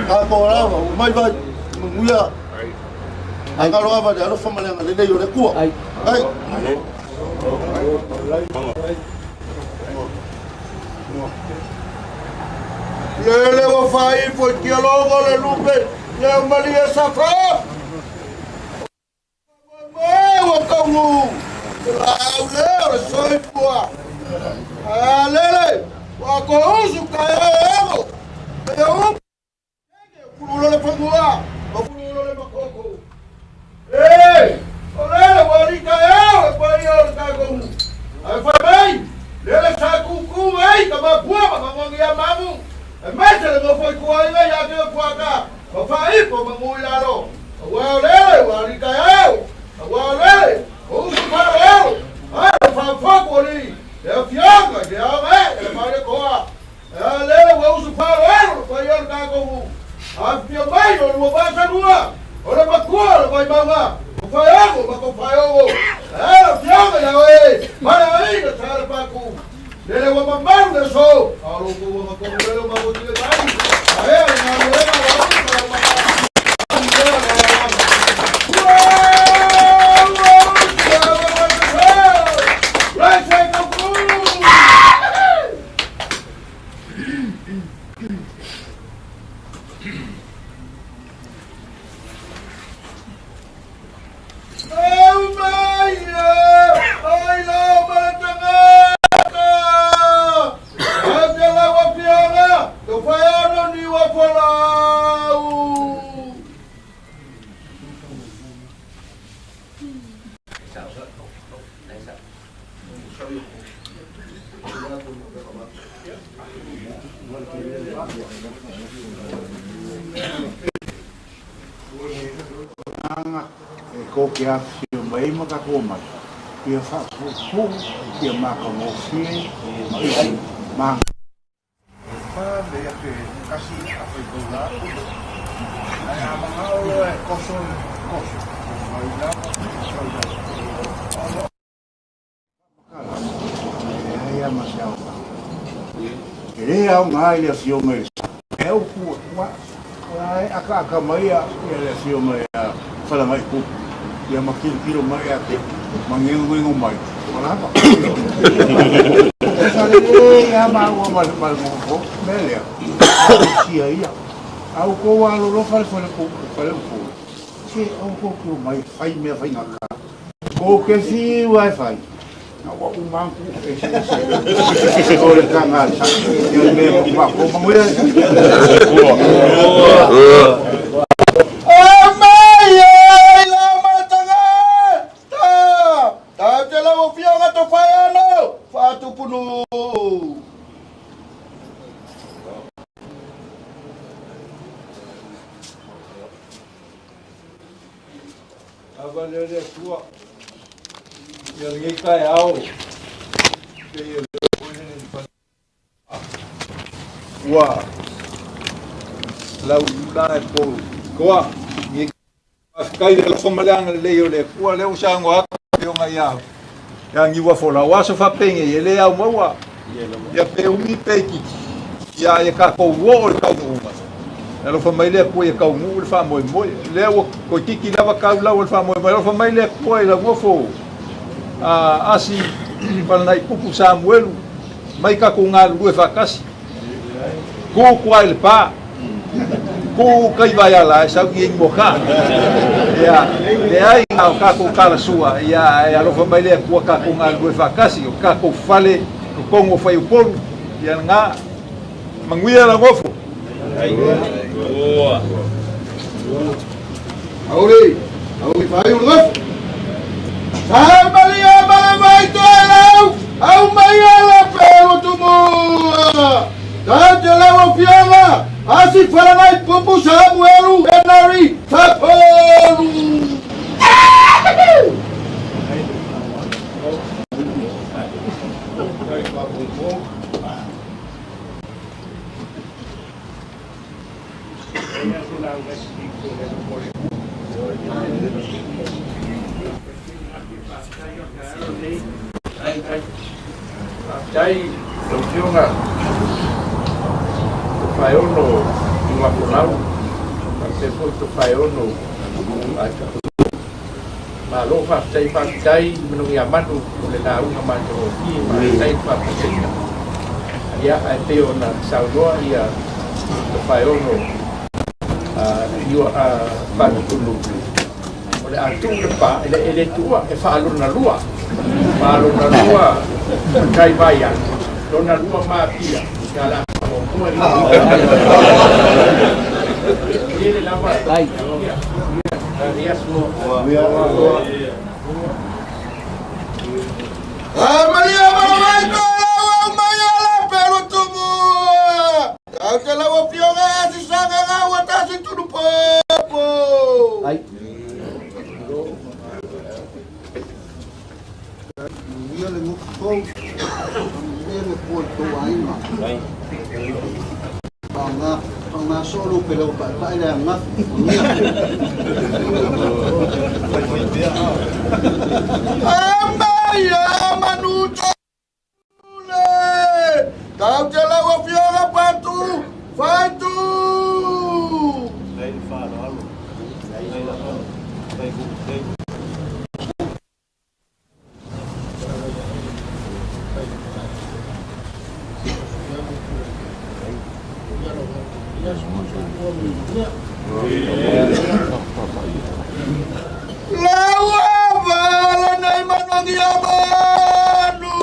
Tatou alava, o mai vai, manuia. Agalo ava le alofa ma le agalelei o le Atua. Ai. Lele ua faaifo i tialogo le lupe, leo malie safra. Ua taunuu le laau lea o le soifua. Ae a lele, ua kousu ka e ego, e upu pululo le fanua, ma pululo le makoko. E, o lele ua lika eo le paia o le tatou. Ae fai mai, lele sa kuku ai ka mapua ma ka ngongi a mamu. E maise le nofo i kuaiga ia te o kuaka, ma faipo ma ngui lalo. Aua o lele ua lika eo, aua o lele, o usu faro eo, ai fafoku o li, le afioga i le aoga e, le mai le koa. E a lele ua usu faro eo, le paia o le tatou. Afifio mai o lua vasalua, o le makua o le vaimauga, o faeogo ma ko faeogo. E le afioga ia oe, male aiga sa le paku. Lele ua mamalu le aso, a o lo outou agatonu lele o matou tile mai. Aea le galuega a lau ma lau mama. Aga e ko ke afifio mai ai ma tatou omai, ia faapuupuu, ia matagofie ma ia ma. E fa le ake kasi a fai kou la ae a manao loa e koso le koso, koso ai lava, koso ai lava. Makala, e leai a ma se aoga. E le aoga i le afioga i le sa. E au ku ua e akaaka mai ia le afioga ia Falagaipupu ia ma kilokilo mai ia te ma ngengongengo mai ua lava. Sa lelei lava maua ma le nofo mea lea, talosia ia. A outou alolofa le faleupolu, se aua tou te omai e fai mea faigata. Kou ke fiu ae fai. Na ua uma atu eseese o le taga a le sao. Ia le mea o matou manuia. Ava lea le Atua ia lenei taeao pei e leo foi lenei fale ua lauiula e pou toa ni faafetai le alofa ma le agalelei o le Atua lea ua saunoa atu afioga ia ia Niuafolau aso faapenei e le au maua ia pe umi pe itiiti. Ia ia tatou oo i le taunuuga, e alofa mai le Atua ia taunuu le faamoemoe. Lea ua toeitiiti lava tau lau o le faamoemoe, alofa mai le Atua i lau nofo a Asi Falanaitupu Samuelu, mai tatou galulue faatasi. Tu tua i le pa, tu tai vaiala e sau i moka. Ia, leai na o tatou talasua, ia e alofa mai le Atua tatou galulue faatasi, o tatou fale totonu o Faiupolu, ia lena. Manuia lau nofo. Auri, auri fai o nofo. Sai malia male vai toelau, au mai ala pelo tumua. Tate lau afianga, asi falangai pupu Samuelu Henry Sapolu. Faafetai lau Afioga Tofaeono Tuafolau, faapea foi Tofaeono Malo faafetai, faafetai i Manogiamanu o le lauga matagofie, faafetai le faafesina. Ia, ae pei ona saunoa ia Tofaeono Faatutulu, o le a tuu le pa, e le tuua, e faalonalua. Faalonalua tai vaia, lona lua mapia, ia la faamuamua i le lava. Malia male vai toelau, au mai ala pelo tumua. Tate lau afioga asi sanga gaua tasi tunu popo. Ia le ngutu tou, ia le pua i tou aiga. Paga soo lou pele ua paepae le ananafi. Manuia. Amaia manu tole. Tau te lau afioga patu, faitu. Laua vala nei manangia manu.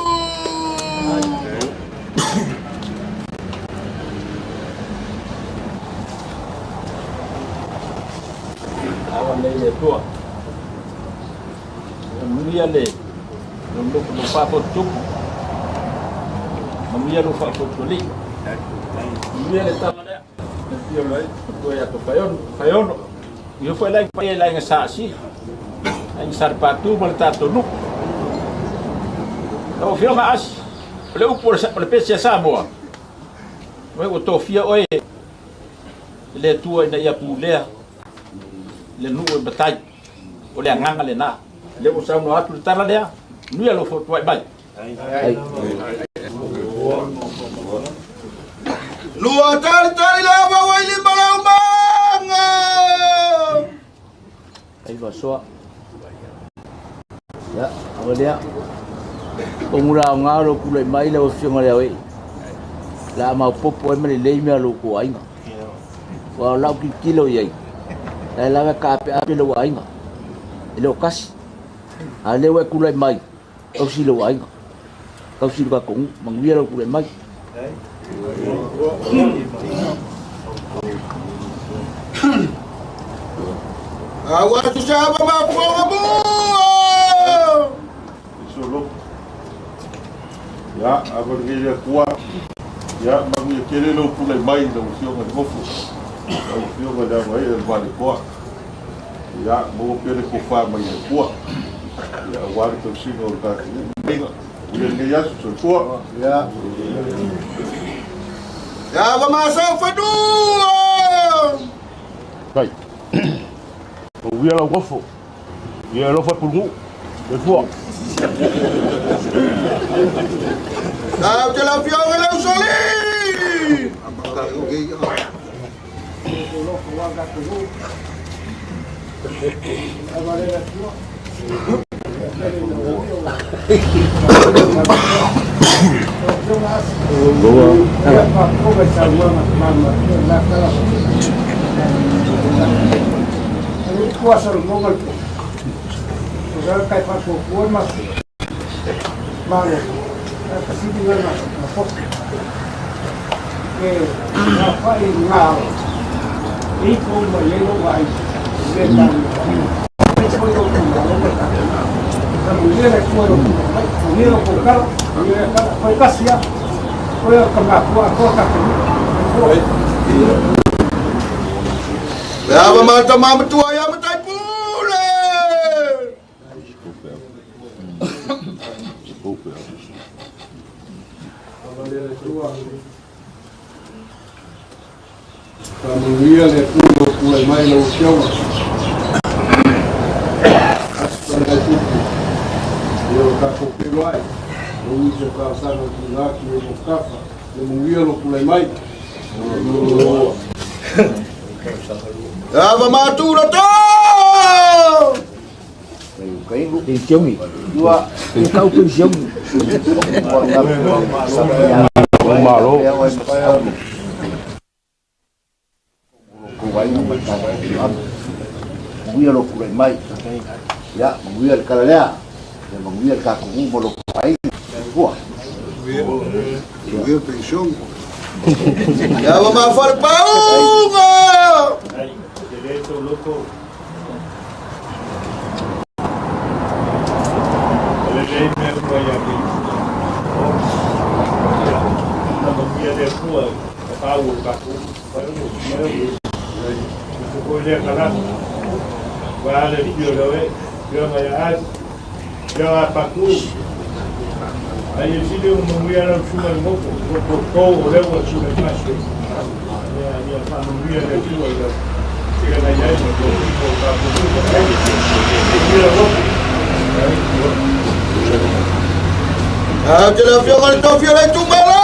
Awa nei le Atua. Manuia le nofo no faafotutupu. Manuia lo faafotualii. Manuia le tama lea. Fio mai, tua ia to Faiono, Faiono. Ia foi lá em lá em Sasi. Em Sarpatu, ma le tatou nuu. Lau Afioga Asi, o le upu o le pese a Samoa. Oe ua tofia oe e le Atua ina ia pulea le nuu e matai. O le agaga lena. Lea ua saunoa atu le tala lea, manuia lou fautuai mai. Lua tali tali lava wa i lima lau manga. Ai vasoa. Ia, awa lea. O ngura o ngā ro kula i mai le o fionga lea oe. La mau popo e mele lei mea lo ko ainga. Wa lau ki kilo iai. La lawa ka ape ape lo ainga. E leo kasi. A leo e kula i mai. Kau si lo ainga. Kau si lo ka kongu. Manguia lo kula i mai. Awa tu saba mafonga mua. Solo. Ya, a le Atua. Ya, manuia tele lou pulai mai lau Afioga i le nofo. Lau Afioga le aga ai le valekoa. Ya, maua pea le tofa mai le Atua. Ya, aua le tausiga o le tatou aiga. Ua lenei aso soifua. Ya. Ya va masau fanua. Vai. O ia lau nofo. Ia alofa pulunuu. Soifua. Tau te lau fioga lau soli. Faamanuia le Atua i lou tulai mai lau Afioga. Aso Faletupe, ia o tatou feiloai, ua ui se talosaga na tuuina atu i ou tafa, ia manuia lou tulai mai. Ava matura to! Manuia lou tulai mai. Ia, manuia le kala lea. Ia manuia le tatou nuu ma lou aiga. Ua. Manuia pension. Ava mafale paunga! Te le afioga le tofi o le itumalo!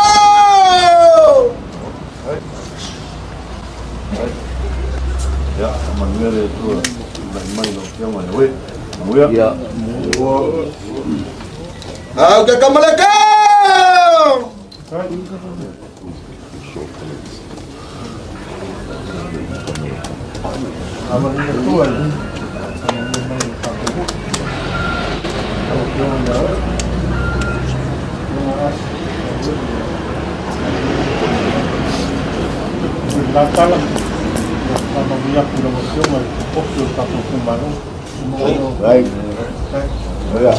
Ia, manuia le Atua tulai mai lau Afioga ia oe. Manuia. Ia. Au te kamaleka! Ai. Ia.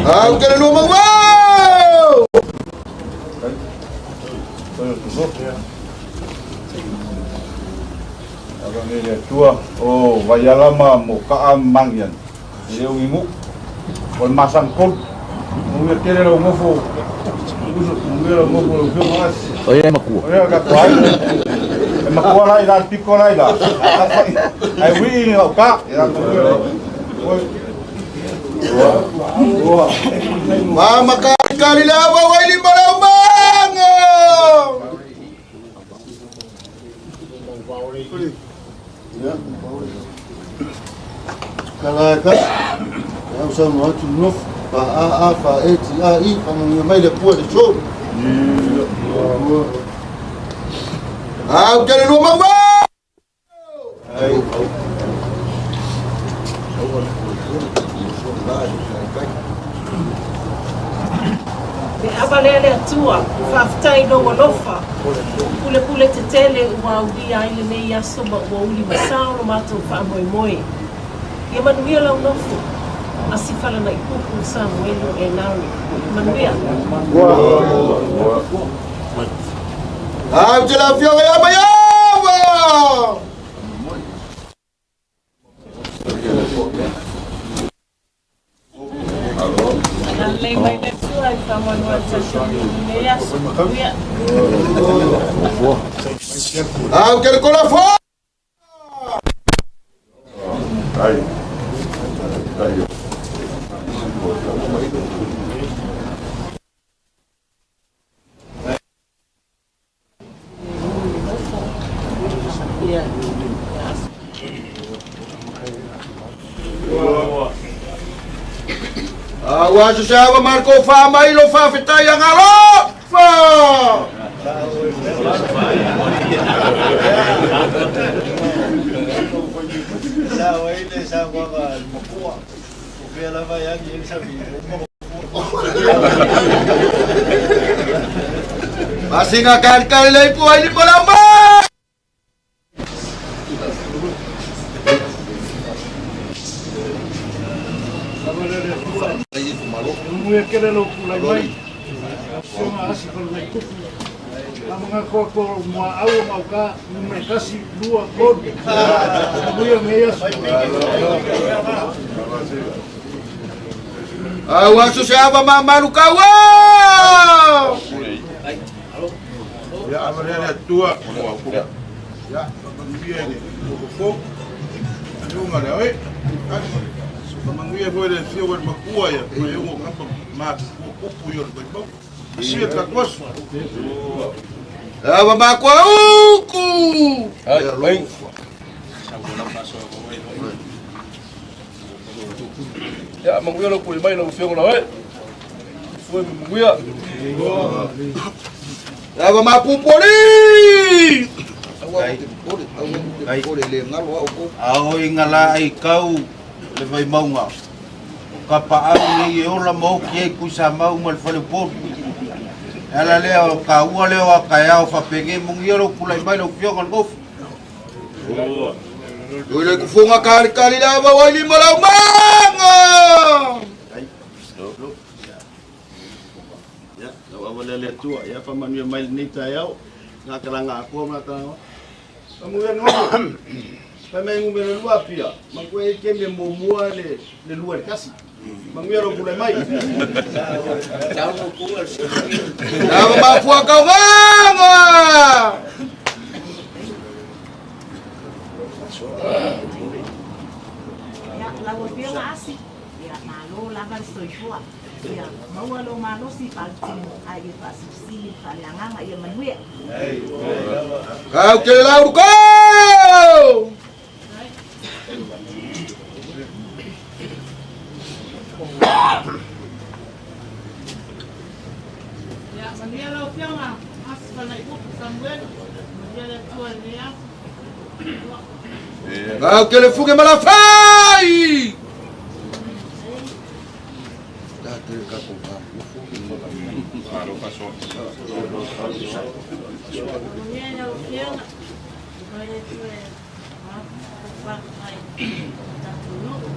Au te le lua mau! Ava nei le Atua, o vaiala ma mo kaa mangian. E leo imu, o le masang kolu. Manuia tele lau ngofo, uso, manuia lau ngofo lau fio asi. O ia makua. O ia ka kuai. E makua lai la, piko lai la. Ai wi ni au ka. Ia manuia lau. Ua. Mama kali kali le ava wai lima lau manga! Kala ka. Ia usau no atu nofu. Fa a a fa e ti a i. Fa manuia mai le pua le tso. Au te le lua mau! Le ava lea le Atua, faafetai lou alofa. Pulepule tetele ua aulia ai lenei aso ma ua uli masao lo matou faamoemoe. Ia manuia lau nofo. Asi Falanaipupu Samuelu Enari. Manuia. Au te le afioga ia mai ava! Lelei mai le Atua i faamoemoe le tatou i lenei aso. Manuia. Au te le kolafo! Ai. Ai. A ua aso se ava marko fa mai lo fa fetai angalo fa. Masinga kali kali le ipu ai lima lama. Manuia tele lou tulai mai. Afioga Asi Falangaitupu. Tamaga koa koa muaau o mauka, numera 1, 2, 3. Manuia lenei aso. Au aso se ava mamalu kaua. Ia ava lea le Atua. Ia, faamanuia i le fofo. Anuga lea oe. Faamanuia foi le afioga i le makua ia, ma e ogo kapa ma kupu i o le vaimau. Asia tatou aso. Ava makua uku. Ai. Ia, manuia lou pule mai lau afioga la oe. Fue manuia. Ava mapupoli. Ao i ngala ai kau le vaimauga. O kapaau nei e ola ma oki ai kuisamau ma le faleupolu. E ala lea o kaua lea o a kaeao faapegei manuia lou pulai mai lau afioga le gofu. Ui le kufunga kali kali le ava wai lima lau manga. Ia, lau ava lea le Atua, ia faamanuia mai lenei taeao, ngā kalanga akoa ma ngā kalanga. Faamanuia noa, fai mai numera 2 pia, mangu e ke me muamua le 2 le 1. Manuia lou pulai mai. Ava mafua kauganga. Ia, lau afioga Asi, ia, malo lava le soifua. Ia, maua lou malosi faaletino, a ia faasilisili ma faaleagaga, ia manuia. Kau ke lau kau. Ia, manuia lau afioga Asi Falangaitupu Samuelu, manuia le Atua i lenei aso. Kau ke le fuge malafai. Manuia lau afioga, mai le Atua e faafai tatou nuu.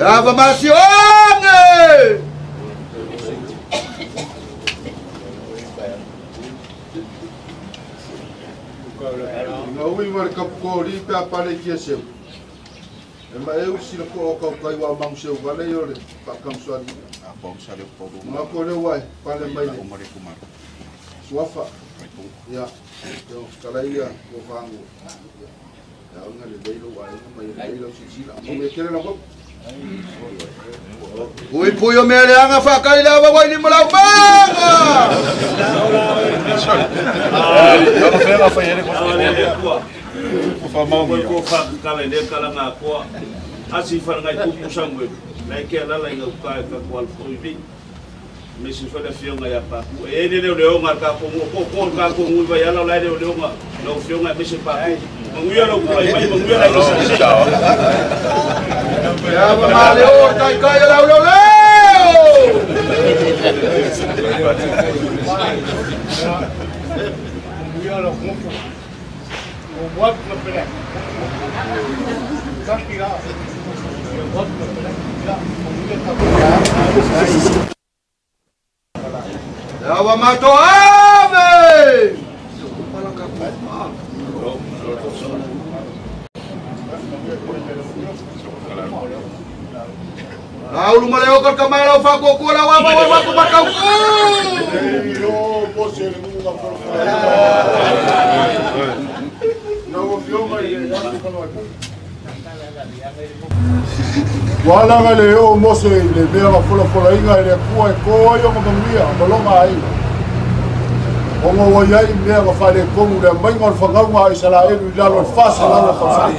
Ava masioge. Ina ui ma le kapukoli pe a pale i seu. E ma e usi la ko o kau kai wa mangu seu vale i o le whakamusuani. Nga ko le wai, pale mai le. Suafa. Ia, yo, kala ia, ko whangu. Ia, unga le leilo wa inga mai le leilo sisila. Mo me kere la ko. Pui pui o mea le anga whakai le ava wai lima lau manga. Ko whakakala i le kalanga akoa. Asi Falangaitupu Samuelu. Lai ke alala i ngau ka e ka ko alfo i Me si whana fionga ia paku. E ene leo leonga ka kongu. Ko ko ka kongu i vai ala lai leo leonga. Lau fionga me se paku. Manguia lau kula i mai, manguia lai sa se. Ia ava ma le o kai kai lau leo leo. Manuia lau gofu. O watu na pele. Taki la. O watu na pele. Ia, manuia tatou. Ava mato ave. Aulu ma le o ka mai lau fa ko ko la wa wa wa ko makau ku. Ua alaga le o Mose i le mea ma folafolaina e le Atua e ko ai o manuia ma loga aiga. Ona ua iai mea ma faaletonu le aumaiga o le fagauga a Isalaelu i lalo o le 400 tausaga.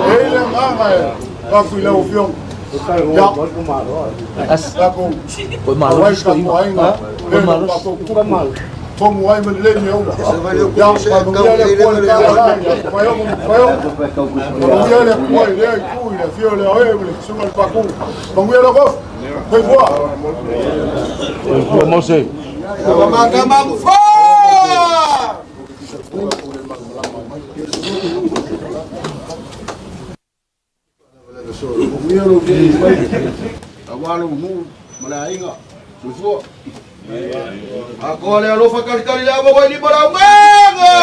E i le agaga e atu i lau afioga. Ia, tatou auai le tatou aiga, le lo tatou tupu, fomu ai ma lelei mea uma. Ia, faamanuia le Atua i le tala la, ia Faiogo ma Faiogo. Manuia le Atua i lea itu i le afio o le Aoe ma le susuga i le Paku. Manuia le gofu. Soifua. Soifua Mose. Manuia lou vili mai. Aua lou nuu ma le aiga. Soifua. Akoa le alofa kalikali le ava wai lima lau mega.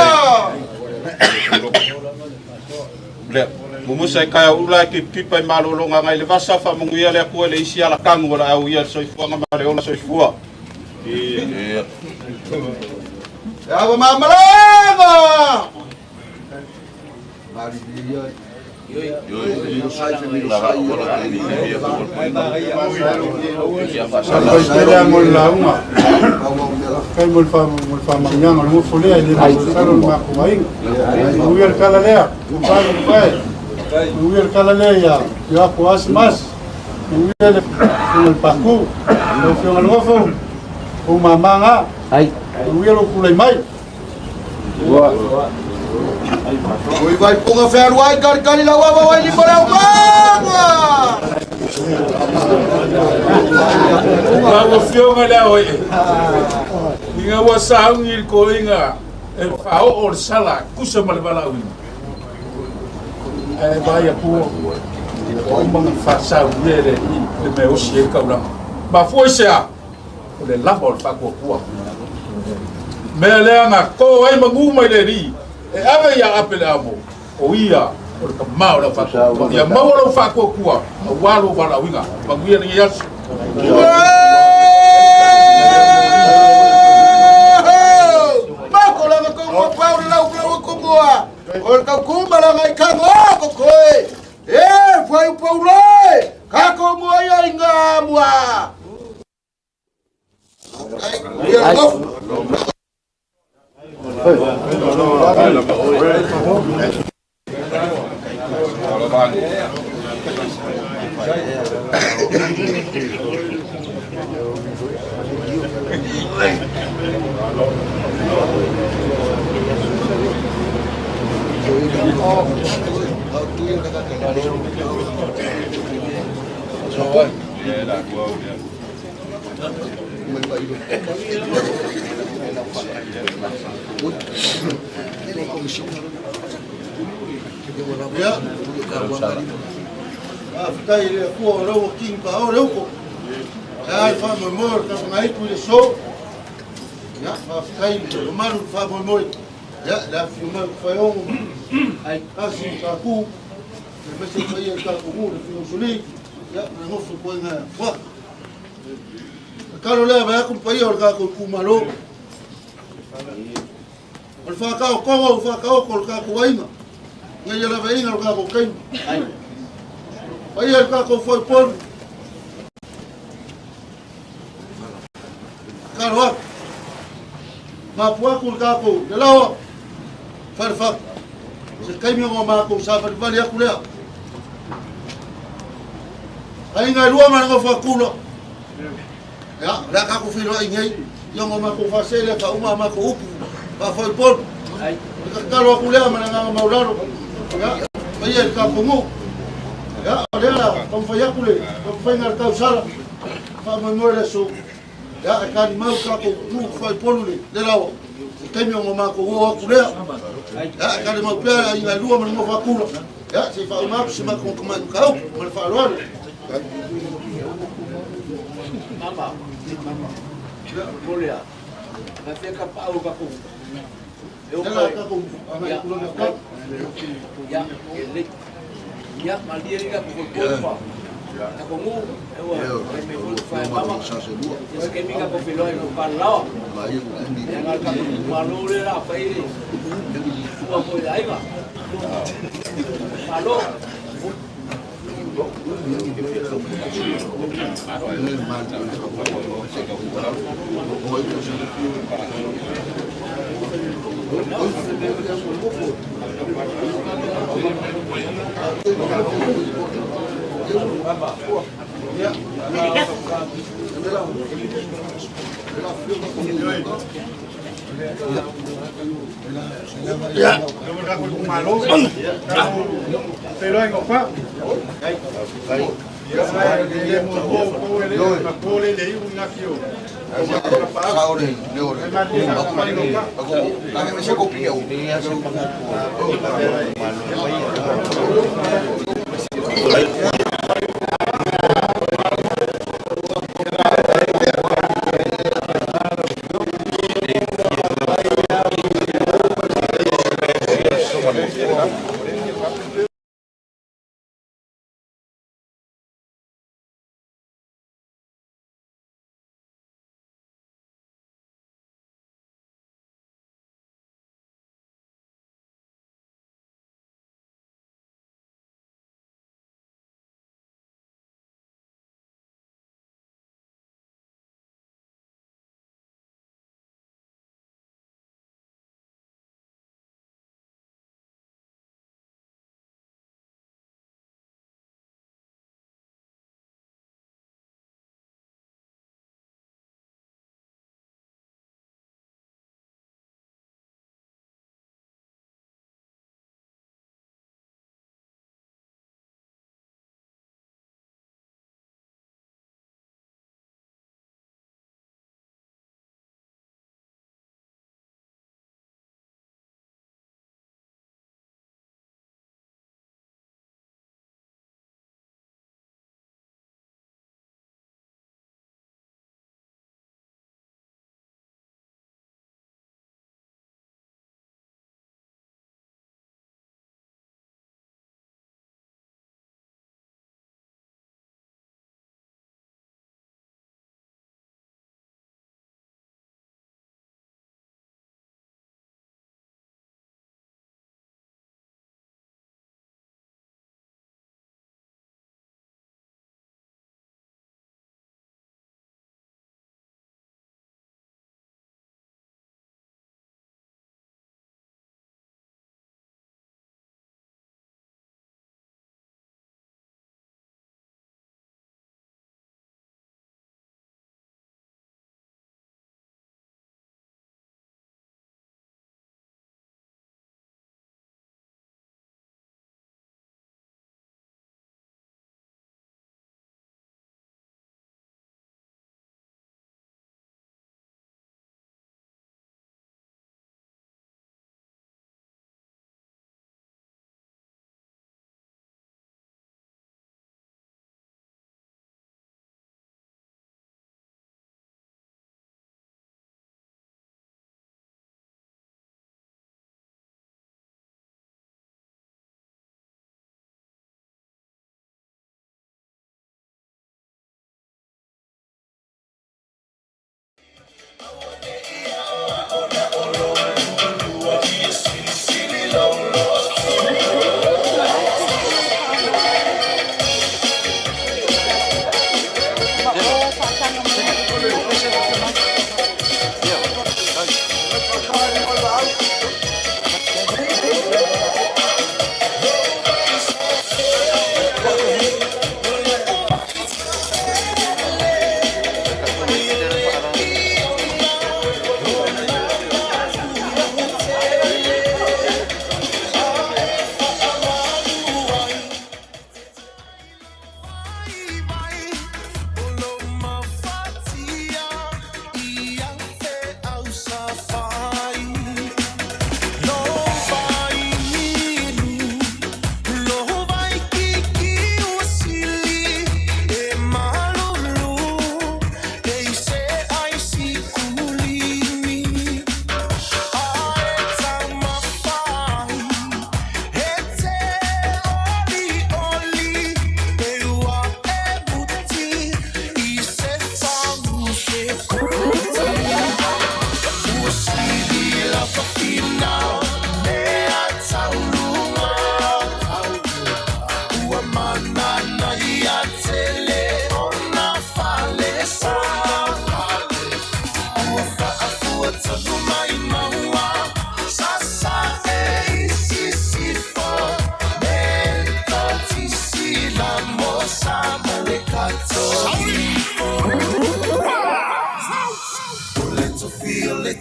Lea, mumusa i kai ula ki pipa i malolonga ngai le vasa fa munguia le akua le isi ala kangu wala au ia le soifuanga ma le ola soifua. Ia. Le ava mamalaga. Faafetai lea mo le lauga. Faafetai mo le faamanuiaga o le gofo lea e le masalosalo le matou aiga. Manuia le tala lea, pae pae. Manuia le tala lea ia Ioapo Asi Mas. Manuia le afioga i le Paku, lau afioga i le Gofo, ou mama na. Manuia lou tulai mai. Oi vai punga fealuai kalikali lau ava wai lima lau mega. Lau afioga le ao ee. Ina ua sauni le koiga e faaoo le sala tusa ma le valaauina. Ae vaai atu ua uma ona faasaunia e le Alii le mea e osi ai le taulaga. Mafua i se a? O le lava o le faatuatua. Mea lea na to ai manu mai le Alii e ave ia Apeleamo, o ia o le tama o le aufaatuatua. Ia maua lou faatuatua aua lou valaauina. Manuia lenei aso. Mako langa kongo pau lau lau kongoa. O le kaukuma langa i kango ko koe. E whai paulai. Ka ko mua ia i ngā mua. Ia gofu. Ia. Faafetai i le Atua o lea ua kini paao le uko. E ai faamoemoe o le tapagaitu i le aso. Ia, faafetai i le mamalu i le faamoemoe. Ia, le afifio mai o Faiogo ma Asi ma Tapu, aemaise le paia o le tatou nuu, le afioga i Suli, ia, ma le nofo i Fuata. Tatalo lea vae atu le paia o le tatou itumalo. O le whākaokonga o whākaoko o le tātou aiga. Ngai ia lava inga o le tātou taimi. Paia le tātou whaipolu. Karo atu. Mapu aku le tātou le laoa. Wharewhaka. Se kaimi o ngā mākou sa wharewhare aku lea. Ainga e lua ma le ngofa kula. Ia, o le a kākou feiloai nei, ia o matou faasele faauma a matou upu faafoipolu. O le tatalo atu lea ma le agaga maulalo. Ia, paia i le tatou nuu. Ia, o lea la taumafai atu le taumafaiga a le tausala, faamoemoe le aso. Ia, e talimau le tatou nuu faaipolu le le laoa. Se taimi ona matou oo atu lea. Ia, e talimau pea le aiga e lua ma le nofo akula. Ia, se i faauma atu si matou tamai mataupu ma le faaaloalo. Mama, Kolea, na fia ka pau ka ku. E o Tala tatou agai tulaga tau. Ya, e le. Ya, ma lia ni ka ku ko pa. Na ko ngu, e ua, e me ko fa mama. Ya se ke mi ka ko filo e ko pa lao. Ya ngal ka ku ma lo le la fa ile. Ua ko ya iba. Malo.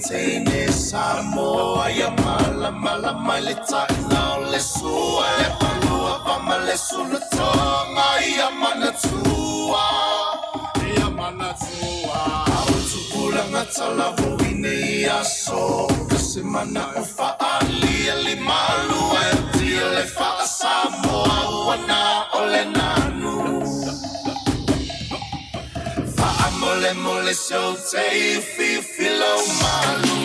teine Samoa ia malamalama i le taina o le sua e palua fama le sulatoga ia manatua ia manatua au tupulaga talavou i nei aso ka se mana o faaali e limalua e tia le faasamoa ua na o le nanu Faamolemole se ou te fifi lau malu.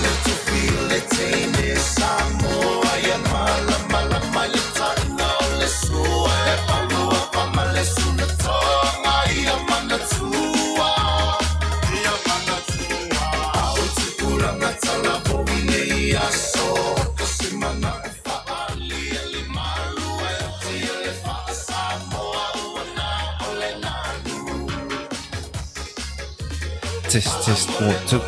Le tufi o le teine Samoa ia malamalama i le taina o le sua e palua fama le sulatoga ia manatua ia manatua au tupulaga talavou i nei aso ka se mana o faaali e limalua e tia le faasamoa ua na o le nanu. Test, test, 1, 2.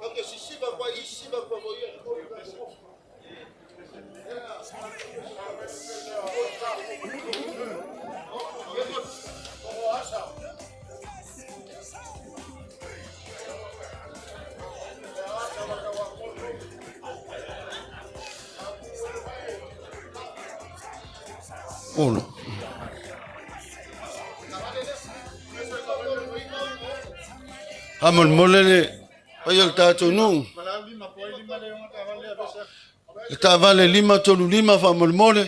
Okay, sisiva kwa isiva kwa kwa Uno. Faamolemole le paia o le tatou nuu. Le taavale 535 faamolemole.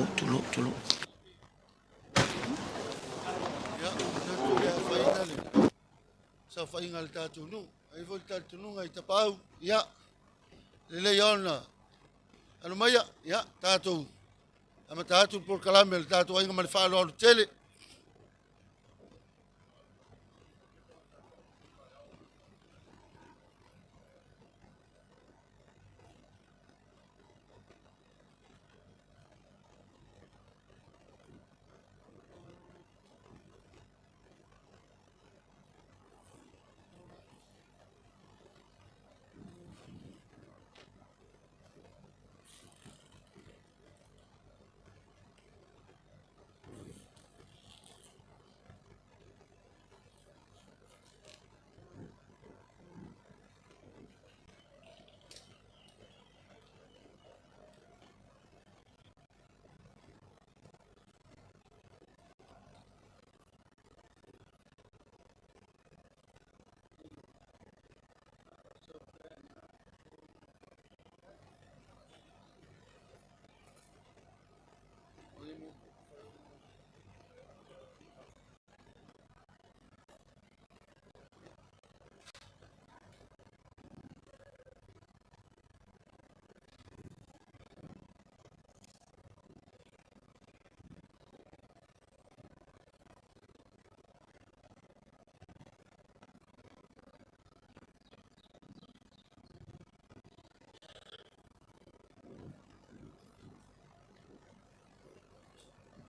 Oh, tulou, tulou. Ia, manatu o le afaina le saofaiga a le tatou nuu. Ai foi le talitonuga i tapaau, ia, lelei ona alo maia, ia, tatou amata atu le polokalame a le tatou aiga ma le faaaloalo tele.